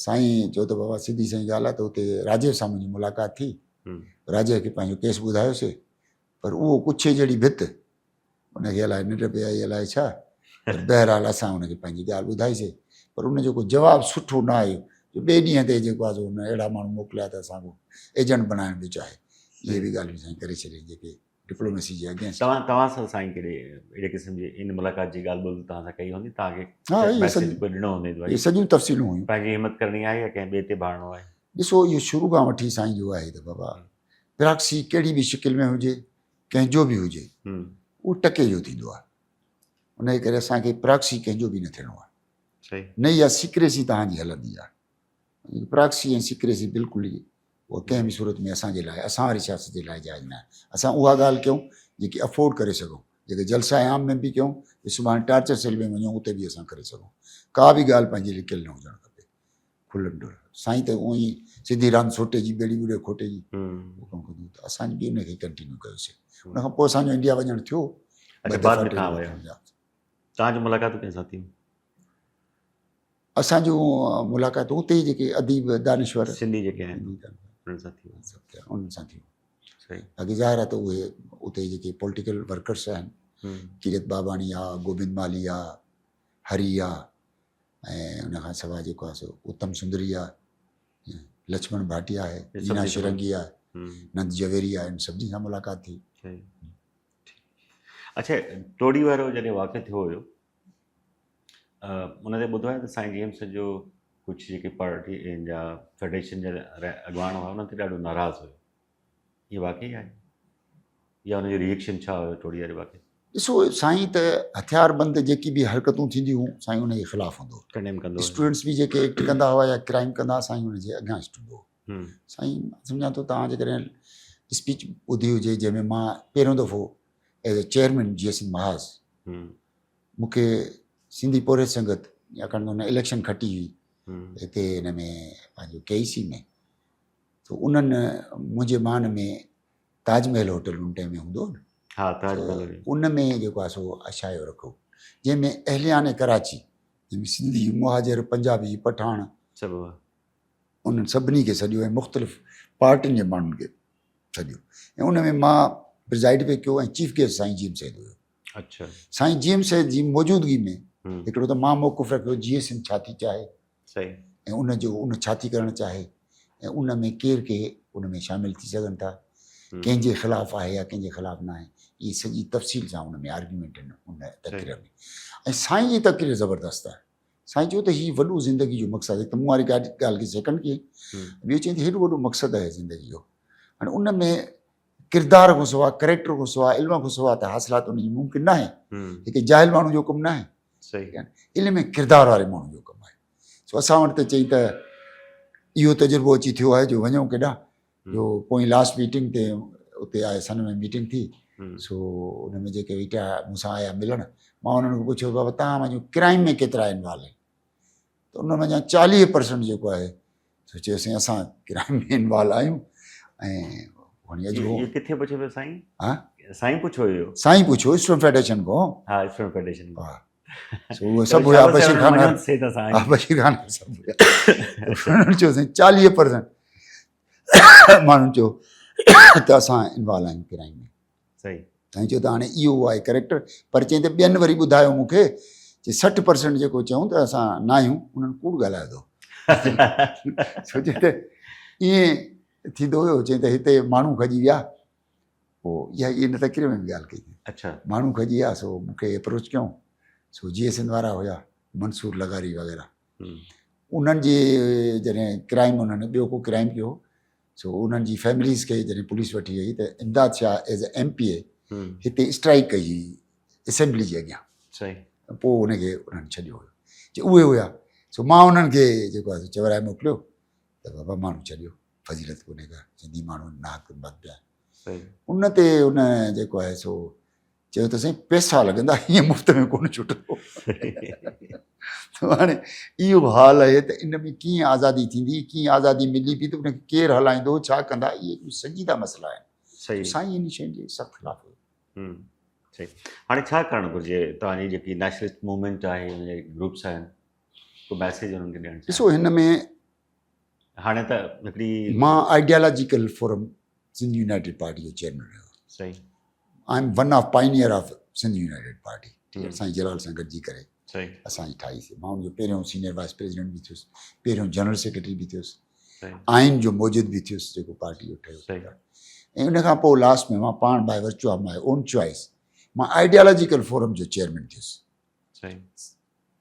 [SPEAKER 2] سائين چيو ته بابا سڌي سائين ڳالهه آهي ته اتي راجيو سان منهنجي ملاقات ٿي، راجيو کي پنهنجو ڪيس ٻڌايوسي، پر اهو ڪڇي جهڙي ڀت ان کي الائي ننڊ پئي آئي الائي ڇا، پر بهرحال اسان ان کي پنهنجي ڳالهه ٻڌائيسي، پر ان جو ڪو جواب سٺو نه آيو جو ٻئي ڏينهن تي جيڪو آهي سو هن اهڙا ماڻهو موڪليا ته اسان کان ايجنٽ بڻائڻ پيو چاهي. اهي به ڳالهيون سائين ڪري ڇڏيائين جيڪي ڊپلوميسي جي اگينسٽ.
[SPEAKER 1] توهان سان سائين ڪهڙي اهڙي قسم جي ان ملاقات جي ڳالهه ٻولهه توهان سان ڪئي هوندي، توهان کي ميسيج به ڏنو هوندي؟
[SPEAKER 2] اهي سڄيون تفصيلون هيون.
[SPEAKER 1] پنهنجي همت ڪرڻي آهي يا ڪنهن ٻئي تي ڀاڙڻو آهي؟
[SPEAKER 2] ڏسو اهو شروع کان وٺي سائين جو آهي ته بابا پراڪسي ڪهڙي به شڪل ۾ هجي ڪنهن جو به هجي اهو ٽڪي جو ٿيندو آهي، ان جي ڪري اسان کي پراڪسي ڪنهن جو به نه ٿيڻو آهي، نه اها سيڪريسي توهان جي هلندي آهي. پراڪسي ۽ سيڪريسي بلڪل ئي اها ڪنهن به صورت ۾ اسان جي لاء اسان واري سياست جي لاء جائز نه آهي. اسان اها ڳالهه ڪيون جيڪي افورڊ ڪري سگهون، جيڪي جلسا عام ۾ به ڪيون، سڀاڻي ٽارچر سيل ۾ وڃون اتي به اسان ڪري سگهون. ڪا به ڳالهه پنهنجي لڪيل نه هجڻ کپي. کلم ڊول سائين ته اونئن ئي سڌي راند سوٽي جي ٻيڙي ٻوڙي کوٽي جي حڪم ڪندو ته اسان به ان کي ڪنٽينيو ڪيوسين. ان کان پوء اسان جو انڊيا وڃڻ ٿيو.
[SPEAKER 1] اڇا بعد ۾ توهان ويا، توهان جون ملاقاتون ڪنهن سان ٿيون؟
[SPEAKER 2] اسان جون ملاقاتون اتي جيڪي اديب دانشور
[SPEAKER 1] سنڌي جيڪي آهن انهن سان ٿيون.
[SPEAKER 2] انهن سان ٿيون. باقي ظاهر آهي ته اهي اتي جيڪي پوليٽيڪل ورڪرس آهن ڪيرت باباڻي آ، گوبند مالهي آ، هري آ ۽ ان کان سواء جيڪو آ سو اتم سندري آ، لڇمڻ ڀاٽيا آهي، لينا شرنگي آهي، نند جويري آهي، ان سڀني سان ملاقات ٿي.
[SPEAKER 1] اڇا ٽوڙي وارو جڏهن واقعو ٿيو هيو ان تي ٻڌو آهي ته سائين جي ايم سيد جو ڪجهه جيڪي پارٽي جا فيڊريشن جا اڳواڻ هئا انهن تي ڏاڍو ناراض هيو اهو واقعي آهي يا ان جو ريئڪشن ڇا هيو ٽوڙي واري واقعي؟
[SPEAKER 2] ڏسو سائين ته هٿيار بند جيڪي به حرڪتون ٿينديون هيون سائين ان جي خلاف هوندو هو.
[SPEAKER 1] ڪنڊيم ڪندو هو.
[SPEAKER 2] اسٽوڊنٽس به جيڪي ايڪٽ ڪندا هئا يا ڪرائيم ڪندا هئا سائين ان جي اگينسٽ هوندو هو. سائين مان سمجهان ٿو توهان جيڪڏهن اسپيچ ٻڌي هجي جنهن ۾ مان پهريون دفعو as a chairman G S Sindh Mahaz مون کي سنڌي پورهيت سنگت ڇاڪاڻ ته هن اليڪشن کٽي هئي هتي هن ۾ پنهنجو ڪي اي سي ۾ ته انهن منهنجي مان ۾ تاج محل هوٽل ان ٽائيم ۾ هوندو هو نه
[SPEAKER 1] ها تاج محل هئي.
[SPEAKER 2] ان ۾ جيڪو آهي سو اشايو رکيو جنهن ۾ اهليان ڪراچي جنهن ۾ سنڌي مهاجر پنجابي پٺاڻ
[SPEAKER 1] سڀ هئا
[SPEAKER 2] انهن سڀني کي سڏيو ۽ مختلف پارٽين جي ماڻهن کي سڏيو ۽ ان ۾ مان پرزائيڊ پئي ڪيو ۽ چيف گيسٽ سائين جي ايم سيد هيو
[SPEAKER 1] اڇا
[SPEAKER 2] سائين جي ايم سيد جي موجودگي ۾ هڪڙو ته مان موقف رکيو جي ايس ايم ڇا ٿي چاهي
[SPEAKER 1] صحيح
[SPEAKER 2] ۽ ان جو ان ڇا ٿي ڪرڻ چاهي ۽ ان ۾ ڪير ڪي ان ۾ شامل ٿي سگهن ٿا ڪنهن جي خلاف آهي يا ڪنهن جي خلاف نه آهي اهي سڄي تفصيل سان ان ۾ آرگيومينٽ آهن ان تقرير ۾ ۽ سائين جي تقرير زبردست آهي سائين چيو ته هي وڏو زندگي جو مقصد هڪ ته مون واري ڳالهه کي سيڪنڊ ڪئي ٻيو چيائين ته هيڏو وڏو مقصد آهي زندگي جو هاڻي ان ۾ ڪردار کان سواء ڪريڪٽر کان سواء علم کان سواء ته حاصلات ان جي ممڪن ناهي هڪ جاهل ماڻهو جو ڪم ناهي علم ۽ ڪردار واري ماڻهو جو ڪم آهي سو اسان وٽ ته چئي ته اهو تجربو اچي ٿيو آهي جو وڃون ڪيڏانهن جو پوئين لاسٽ ميٽنگ تي اتي آهي سن ۾ ميٽنگ ٿي سو ان ۾ جيڪي ويٺا مون سان آيا ملڻ مان انهن کي پڇيو بابا توهان منهنجو ڪرائم ۾ ڪيترا انوالو آهن ته ان منجهان 40% جيڪو آهي سو چيو سائين اسان ڪرائم ۾ انوالو آهيون ۽ هاڻي اڄ
[SPEAKER 1] اهو ڪٿي پڇيو پيو سائين؟ ها سائين پڇيو اهو
[SPEAKER 2] سائين پڇيو اسٽوڊنٽ فيڊريشن کان.
[SPEAKER 1] ها اسٽوڊنٽ فيڊريشن
[SPEAKER 2] کان. ها سو اهي سڀ هيا بشير خان ها بشير خان سڀ هيا انهن چيو سائين 40% ماڻهن چيو ته اسان انوالو آهيون ڪرائم ۾.
[SPEAKER 1] صحيح.
[SPEAKER 2] سائين چيو ته هاڻي اهو آهي ڪريڪٽر پر چيائين ته ٻين وري ٻڌايو مون کي چي 60% جيڪو چيون ته اسان نه آهيون انهن ڪوڙ ڳالهايو اٿو. سو چيائين ته ائين ٿيندو هيو چيائين ته هتي ماڻهو کڄي ويا پوء اها ان تقرير ۾ به ڳالهه ڪئي
[SPEAKER 1] اڇا
[SPEAKER 2] ماڻهو کڄي ويا سو مون کي اپروچ ڪيائون سو جي سنڌ وارا هيا منصور لغاري وغيره انهن جي جڏهن ڪرائم انهن ٻيو ڪو ڪرائم ڪيو سو انهن جي فيمليز کي جڏهن پوليس وٺي وئي ته Imdad Shah as a M P A هتي اسٽرائيڪ ڪئي هئي اسيمبلي جي اڳيان پوء ان کي انهن ڇڏيو هيو چي اهي هيا سو مان انهن کي جيڪو آهي چورائي موڪليو ته بابا ماڻهو ڇڏيو فضيلت ڪونهي ڪا سنڌي ماڻهو ناحق بند پيا ان تي ان جيڪو آهي سو چيو ته سائين پيسا لڳندا ائين مفت ۾ ڪونه ڇٽندو. ته هاڻي اهو حال آهي ته ان ۾ ڪيئن آزادي ٿيندي، ڪيئن آزادي ملي به ته ان کي ڪير هلائيندو، ڇا ڪندا، اهي ڪجهه سنجيده مسئلا آهن. سائين ان شين جي سخت خلاف هيو.
[SPEAKER 1] صحيح هاڻي ڇا ڪرڻ گهرجي توهان جي جيڪي نيشنلسٽ موومينٽ آهي ان جا گروپس آهن ڪو ميسيج انهن کي ڏيڻ
[SPEAKER 2] ڏسو هن ۾
[SPEAKER 1] هاڻي ته هڪڙي
[SPEAKER 2] مان ideological forum Sindh united party جو چيئرمين رهيو.
[SPEAKER 1] صحيح.
[SPEAKER 2] I am one of pioneer of Sindh United Party. ٺيڪ آهي سائين جلال سان گڏجي ڪري
[SPEAKER 1] صحيح
[SPEAKER 2] اسان جي ٺاهي سي. مان ان جو پهريون سينئر وائيس پريزيڊنٽ به ٿيس، پهريون جنرل سيڪريٽري به ٿيس، آئين جو موجد به ٿيس جيڪو پارٽي جو ٺهيو.
[SPEAKER 1] صحيح.
[SPEAKER 2] ۽ ان کان پوء لاسٽ ۾ مان پاڻ by virtue of my own choice مان آئيڊيالاجيڪل فورم جو چيئرمين ٿيس.
[SPEAKER 1] صحيح.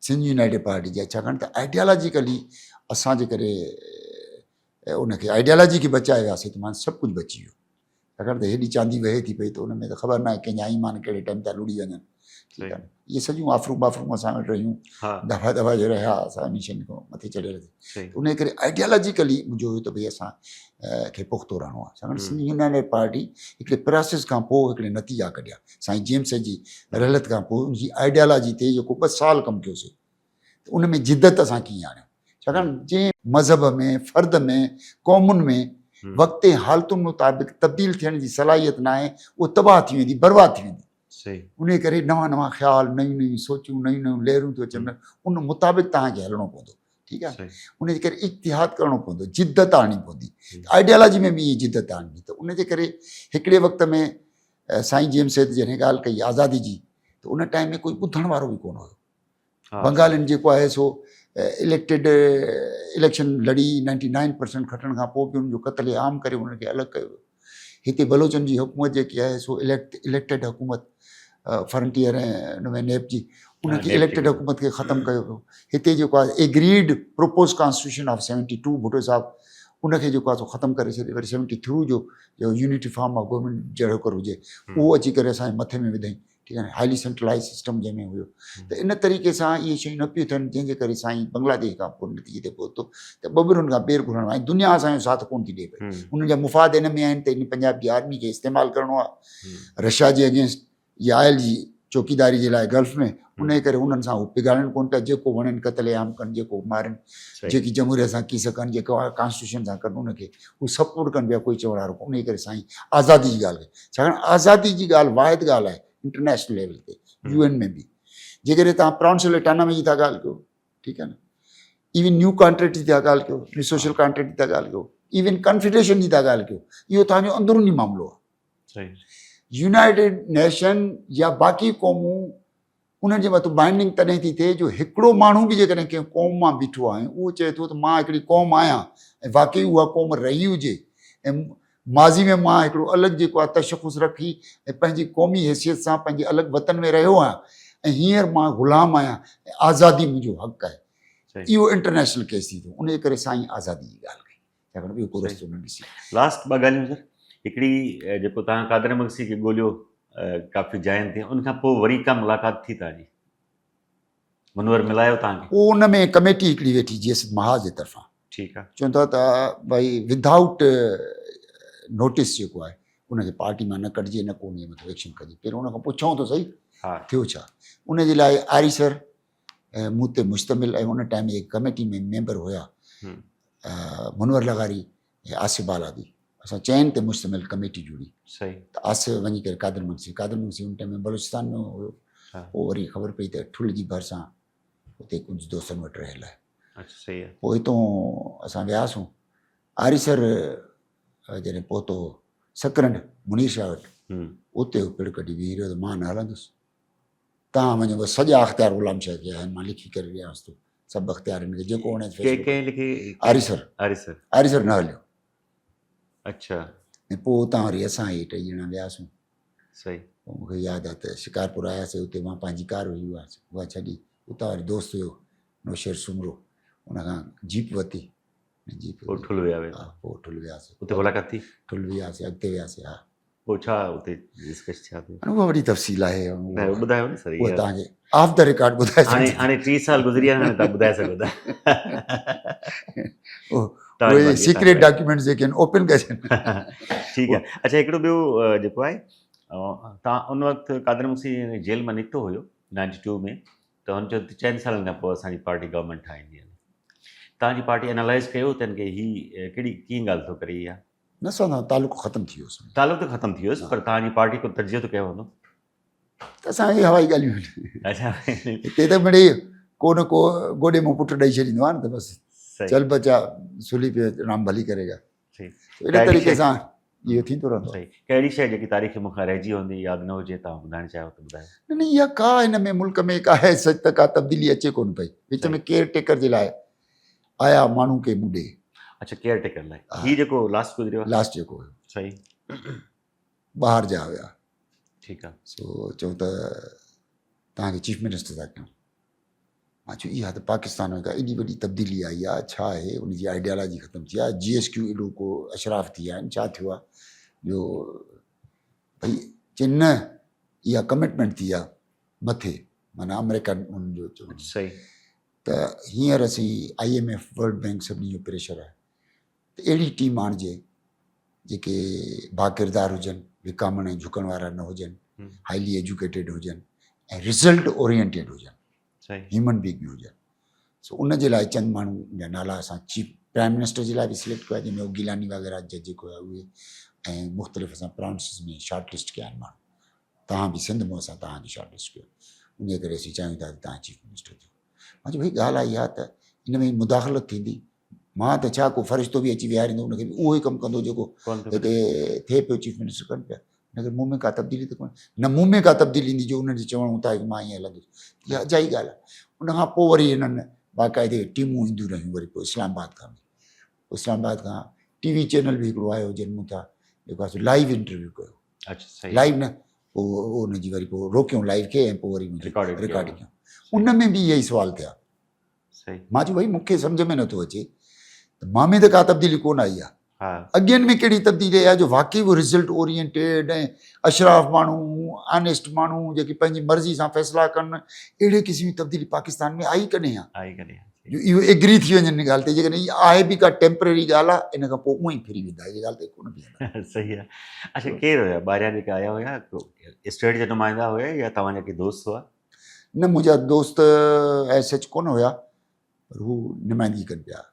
[SPEAKER 2] سنڌ يونائيٽيڊ پارٽي جا ڇاڪاڻ ته آئيڊيالاجيڪلي اسان جي ڪري ان کي آئيڊيالاجي کي بچائي وياسي ته مان سڀ ڪجهه بچي ويو ڇاڪاڻ ته هيڏي چاندي وهي ٿي پئي ته ان ۾ ته خبر ناهي ڪنهن جا ايمان ڪهڙي ٽائيم تي لڙي وڃن ٺيڪ آهي اهي سڄيون آفرون بافرون اسان وٽ رهيون دفعا دفعا جو رهيا اسان ان شين کان مٿي چڙهيل ان ڪري آئيڊيالاجيڪلي منهنجو هيو ته ڀئي اسان کي پختو رهڻو آهي ڇاڪاڻ سنڌ يونائيٽيڊ پارٽي هڪڙي پراسيس کان پوء هڪڙي نتيجا ڪڍيا سائين جيمس جي رحلت کان پوء ان جي آئيڊيالاجي تي جيڪو 2 سال ڪم ڪيوسي ته ان ۾ جدت اسان ڪيئن آڻيون ڇاڪاڻ جنهن مذهب ۾ فرد ۾ قومن ۾ وقت ۽ حالتن مطابق تبديل ٿيڻ جي صلاحيت ناهي اهو تباهه ٿي ويندي برباد ٿي ويندي انهي ڪري نوان نوان خيال نيون نيون سوچون نيون نيون لهرون ٿيون اچن ان مطابق توهان کي هلڻو پوندو ٺيڪ آهي ان جي ڪري اجتهاد ڪرڻو پوندو جدت آڻڻي پوندي آئيڊيالاجي ۾ به ائين جدت آڻبي ته ان جي ڪري هڪڙي وقت ۾ سائين جي ايم سيد جڏهن ڳالهه ڪئي آزادي جي ته ان ٽائيم ۾ ڪوئي ٻڌڻ وارو به ڪونه هيو. بنگالين جيڪو آهي سو اليڪٽيڊ اليڪشن لڙي 99% کٽڻ کان پوء به ان جو قتل عام ڪري انهن کي الڳ ڪيو ويو. هتي بلوچن جي حڪومت جيڪي آهي سو اليڪٽيڊ حڪومت فرنٽيئر ۽ ان ۾ نيپ جي ان کي اليڪٽيڊ حڪومت کي ختم ڪيو ويو. هتي جيڪو آهي agreed propose constitution of 72 Bhutto صاحب ان کي جيڪو آهي سو ختم ڪري ڇڏي وري 73 جو جو يونٽي فارم آف گورنمينٽ جهڙو ڪر هجي اهو اچي ڪري اسان جي مٿي ۾ وڌائين. ٺيڪ آهي هائلي سينٽرلائز سسٽم جنهن ۾ هيو ته ان طريقي سان اهي شيون نه پيون ٿين جنهن جي ڪري سائين بنگلاديش کان پوء نتيجي تي پهتو ته ٻٻرن کان پير گهرڻ ۽ دنيا اسان جو ساٿ ڪونه ٿي ڏئي پئي انهن جا مفاد ان ۾ آهن ته ان پنجاب جي آرمي کي استعمال ڪرڻو آهي رشيا جي اگينسٽ يا آئل جي چوڪيداري جي لاء گلف ۾ ان جي ڪري انهن سان هو پگهارين ڪونه پيا جيڪو وڻين قتل عام ڪن جيڪو مارين جيڪي جمهوريت سان ڪيس ڪن جيڪو ڪانسٽيٽيوشن سان ڪن ان کي هو سپورٽ ڪن پيا ڪوئي چوڻ وارو ان جي ڪري سائين آزادي جي ڳالهه ڪئي ڇاڪاڻ آزادي جي ڳالهه واحد ڳالهه آهي انٽرنيشنل ليول تي يو اين ۾ به جيڪڏهن توهان پرائونسل اٽانامي جي ٿا ڳالهه ڪيو ٺيڪ آهي نه ايون نيو ڪانٽريڪٽ جي ٿا ڳالهه ڪيو نيو سوشل ڪانٽريڪٽ جي ٿا ڳالهه ڪيو ايون ڪنفيڊريشن جي ٿا ڳالهه ڪيو اهو توهان جو اندروني معاملو آهي يونائيٽيڊ نيشن يا باقي قومون انهن جي مٿان بائنڊنگ تڏهن ٿي ٿئي جو هڪڙو ماڻهو به جيڪڏهن ڪنهن قوم مان بيٺو آهي اهو چئي ٿو ته مان هڪڙي قوم آهيان ۽ واقعي اها قوم رهي هجي ۽ ماضي ۾ مان هڪڙو الڳ جيڪو آهي تشخص رکي ۽ پنهنجي قومي حيثيت سان پنهنجي الڳ وطن ۾ رهيو آهيان ۽ هينئر مان غلام آهيان ۽ آزادي منهنجو حق آهي اهو انٽرنيشنل ڪيس ٿي ٿو ان جي ڪري سائين آزادي جي ڳالهه ڪئي ڇاڪاڻ ٻيو ڪو رستو نه ڏسي.
[SPEAKER 1] لاسٽ ٻه ڳالهيون سر هڪڙي جيڪو توهان قادر مگسي کي ڳوليو ڪافي جاين تي ان کان پوء وري ڪا ملاقات ٿي توهان جي منور ملايو توهان کي؟
[SPEAKER 2] پوء ان ۾ ڪميٽي هڪڙي ويٺي جي ايس محاذ جي طرفان
[SPEAKER 1] ٺيڪ آ
[SPEAKER 2] چون ٿا ته ڀائي ودائوٽ نوٽيس جيڪو آهي ان کي پارٽي مان نه ڪڍجي نه ڪو ان جي مٿان ايڪشن ڪجي پهريون ان کان پڇون ته صحيح ٿيو ڇا ان جي لاء آريسر مون تي مشتمل ۽ ان ٽائيم جي ڪميٽي ۾ ميمبر هيا منور لغاري ۽ آصف بالادي اسان چئن تي مشتمل ڪميٽي جوڙي ته آصف وڃي ڪري قادر مگسي قادر مگسي ان ٽائيم ۾ بلوچستان ۾ هيو پوء وري خبر پئي ته ٺل جي ڀرسان اتي ڪجهه دوستن وٽ رهيل آهي پوء هتون اسان وياسون آريسر جڏهن پهتو سڪرنڊ منير شاهه وٽ اتي هو پڙ ڪڍي بيهي رهيو ته مان نه هلندس توهان وڃو بس سڄا اختيار غلام شاهه کي آهن مان لکي ڪري ڏيانس ٿو سڀ اختيار هن کي جيڪو وڻي
[SPEAKER 1] فيصلو ڪنهن لکي
[SPEAKER 2] آريسر
[SPEAKER 1] آريسر
[SPEAKER 2] آريسر نه هليو
[SPEAKER 1] اڇا
[SPEAKER 2] ۽ پوء اتان وري اسان هي ٽئي ڄڻا وياسون
[SPEAKER 1] صحيح
[SPEAKER 2] پوء مون کي ياد آ ته شڪارپور آياسي اتي مان پنهنجي ڪار هئي اها اها ڇڏي اتان وري دوست هيو نوشير سومرو ان کان جيپ ورتي
[SPEAKER 1] جيپ پوء ٺل ويا
[SPEAKER 2] ها پوء ٺل وياسي
[SPEAKER 1] اتي ملاقات ٿي
[SPEAKER 2] ٺل وياسي اڳتي وياسي ها
[SPEAKER 1] پوء ڇا اتي ڊسڪس ڇا ٿيو؟
[SPEAKER 2] اها وڏي تفصيل آهي.
[SPEAKER 1] نه ٻڌايو نه سر.
[SPEAKER 2] اها توهان کي آف the record ٻڌائي
[SPEAKER 1] هاڻي هاڻي 30 سال گذري ويا هاڻي توهان ٻڌائي سگهو ٿا.
[SPEAKER 2] اهي سيڪريٽ ڊاڪيومينٽس جيڪي آهن اوپن ڪجن.
[SPEAKER 1] ٺيڪ آهي اڇا هڪڙو ٻيو جيڪو آهي توهان ان وقت قادر مگسي جيل مان نڪتو هيو 92 ۾ ته هن چيو ته چئن سالن کان پوء اسان جي پارٽي گورنمينٽ ٺاهيندي. توهان جي پارٽي انالائز ڪيو ته هن کي هي ڪهڙي ڪيئن ڳالهه ٿو ڪري اها؟
[SPEAKER 2] نه سان تعلق ختم ٿي ويو سمجهه.
[SPEAKER 1] تعلق ته ختم ٿي ويو پر توهان جي پارٽي ڪو تجزيو ته ڪيو هوندو.
[SPEAKER 2] ته اسان اهي هوائي ڳالهيون آهن.
[SPEAKER 1] اڇا
[SPEAKER 2] هتي ته مڙئي ڪو نه ڪو گوڏي مان پٽ ڏئي ڇڏيندو آهي نه ته بس چل بچا سولي پي رام ڀلي ڪري گا. ان طريقي سان اهو ٿيندو رهندو.
[SPEAKER 1] صحيح ڪهڙي شيء جيڪي تاريخ مون کان رهجي هوندي ياد نه هجي توهان ٻڌائڻ چاهيو ته ٻڌايو.
[SPEAKER 2] نه نه اها ڪا هن ۾ ملڪ ۾ ڪا سچ ته ڪا تبديلي اچي ڪونه پئي وچ ۾ ڪيئر ٽيڪر جي لاء آيا ماڻهو ڪي مون ڏي.
[SPEAKER 1] اڇا ڪيئر ٽيڪر لاء هي جيڪو لاسٽ گذريو آهي.
[SPEAKER 2] لاسٽ جيڪو هيو.
[SPEAKER 1] صحيح.
[SPEAKER 2] ٻاهر جا هيا.
[SPEAKER 1] ٺيڪ آ.
[SPEAKER 2] سو چئون ته توهان کي چيف منسٽر ٿا ڪيون. مان چيو اها ته پاڪستان ۾ ڪا ايڏي وڏي تبديلي آئي آ ڇا آهي ان جي آئيڊيالاجي ختم ٿي آ جي ايس ڪيو ايڏو ڪو اشراف ٿي ويا آهن ڇا ٿيو آ جو ڀئي چي نه اها ڪمٽمينٽ ٿي آ مٿي معنيٰ آمريڪا ان جو چوڻ.
[SPEAKER 1] صحيح.
[SPEAKER 2] ته هينئر اسين I M F world bank سڀني جو پريشر آهي ته اهڙي ٽيم آڻجي جيڪي باڪردار هجن وڪامڻ ۽ جهڪڻ وارا نه هجن هائلي ايجوڪيٽيڊ هجن ۽ رزلٽ اورينٽيڊ هجن هيومن بيگ به هجن سو ان جي لاء چند ماڻهو جا نالا اسان چيف پرائم منسٽر جي لاء به سليڪٽ ڪيا جنهن ۾ گيلاني وغيره جا جيڪو آهي اهي ۽ مختلف اسان پراونسز ۾ شارٽ لسٽ ڪيا آهن ماڻهو توهان به سنڌ مان اسان توهان کي شارٽ لسٽ ڪيو انهيء ڪري اسين چاهيون ٿا ته توهان چيف منسٽر ٿيو. مان چيو ڀئي ڳالهه آهي اها ته ان ۾ مداخلت ٿيندي مان ته ڇا ڪو فرشتو به اچي ويهاريندو ان کي به اهو ئي ڪم ڪندو جيڪو هتي ٿئي پيو چيف منسٽر ڪن پيا. ان ڪري مون ۾ ڪا تبديلي ته ڪونهي نه مون ۾ ڪا تبديلي ايندي جو انهن جي چوڻ مطابق مان ائين هلندس اها اجائي ڳالهه آهي ان کان پوء وري هنن باقاعدي ٽيمون اينديون رهيون وري پوء اسلام آباد کان به اسلام آباد کان ٽي وي چينل به هڪڙو آيو جن مون تان جيڪو آهي سو لائيو انٽرويو ڪيو اچھا لائيو نه پوء ان جي وري پوء روڪيون لائيو کي ۽ پوء وري رڪارڊ ڪيون ان ۾ به اهي ئي سوال ٿيا مان چيو ڀائي مون کي سمجهه ۾ نٿو اچي ته مان ۾ ته ڪا تبديلي ڪونه آئي آهي اڳين ۾ ڪهڙي تبديلي آئي آهي جو واقعي اهو رزلٽ اورينٽيڊ ۽ اشراف ماڻهو آنيسٽ ماڻهو جيڪي پنهنجي مرضي سان فيصلا ڪن اهڙي قسم جي تبديلي پاڪستان ۾ آئي ڪڏهن آهي آئي ڪڏهن جو اهو ايگري ٿي وڃن ان ڳالهه تي جيڪڏهن هي آهي به ڪا ٽيمپرري ڳالهه آهي ان کان پوء اونئن ئي ڦري ويندا هي ڳالهه تي ڪونه بيهندا
[SPEAKER 1] صحيح آهي اچھا ڪير هيا ٻاهريان جيڪي آيا هيا اسٽيٽ جا نمائندا هيا يا توهان جا ڪي دوست هئا
[SPEAKER 2] نه منهنجا دوست ايز سچ ڪونه هيا پر هو نمائندگي ڪن پيا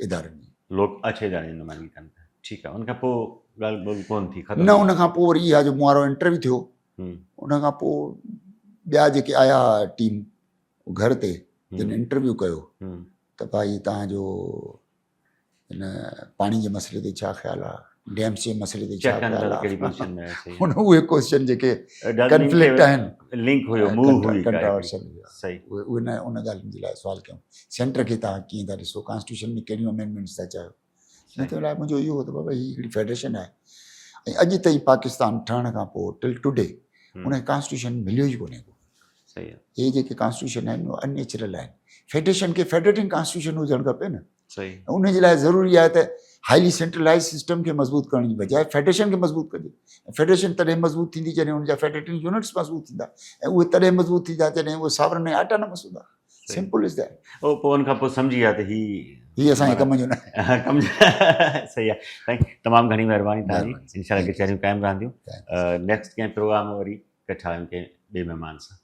[SPEAKER 2] ادارن جي.
[SPEAKER 1] لوڪ اڇا ادارن جي نمائندگي ڪن پيا ٺيڪ آهي ان کان پوء ڳالهه ٻولهه ڪونه ٿي ختم
[SPEAKER 2] نه ان کان پوء وري اها جو مون وارو انٽرويو ٿيو ان کان پوء ٻيا جيڪي آيا ٽيم گهر تي جن انٽرويو ڪيو ته ڀائي تهان جو هن پاڻي جي مسئلي تي ڇا خيال آ ڊيمس جي مسئلي تي ڇا خيال آ هن اهي ڪويسچن جيڪي ڪنفلڪٽ آهن
[SPEAKER 1] لنڪ هيو موو هئي
[SPEAKER 2] ڪنٽراورشل صحيح اهي ان ان ڳالهين جي لاء سوال ڪيو سينٽر کي تهان ڪيئن ٿا ڏسو ڪانسٽيٽيوشن ۾ ڪهڙيون امينڊمينٽس ٿا چاهيو ان ته لاء منهنجو اهو هو ته بابا هي هڪڙي فيڊريشن آهي ۽ اڄ تائين پاڪستان ٺهڻ کان پوء ٽل ٽوڊي ان کي ڪانسٽيٽيوشن مليو ئي ڪونهي ڪو
[SPEAKER 1] صحيح
[SPEAKER 2] هي جيڪي ڪانسٽيٽيوشن آهن اهي ان نيچرل آهن فيڊريشن کي فيڊريٽنگ ڪانسٽيٽيوشن هجڻ کپي نه
[SPEAKER 1] صحيح
[SPEAKER 2] ان جي لاء ضروري آهي ته هائلي سينٽرلائز سسٽم کي مضبوط ڪرڻ جي بجاء فيڊريشن کي مضبوط ڪجي فيڊريشن تڏهن مضبوط ٿيندي جڏهن ان جا فيڊريٽنگ يونٽس مضبوط ٿيندا ۽ اهي تڏهن مضبوط ٿيندا جڏهن اهي ساورن ۽ آٽانومس هوندا سمپل is that
[SPEAKER 1] او پوء ان کان پوء سمجهي ويا ته هي
[SPEAKER 2] هي اسان جي ڪم جو نه
[SPEAKER 1] ڪم صحيح آهي سائين تمام گهڻي مهرباني توهان جي انشاء الله ڪچهريون قائم رهنديون نيڪسٽ ڪنهن پروگرام ۾ وري ڪٺا آهيون ڪنهن ٻئي مهمان سان.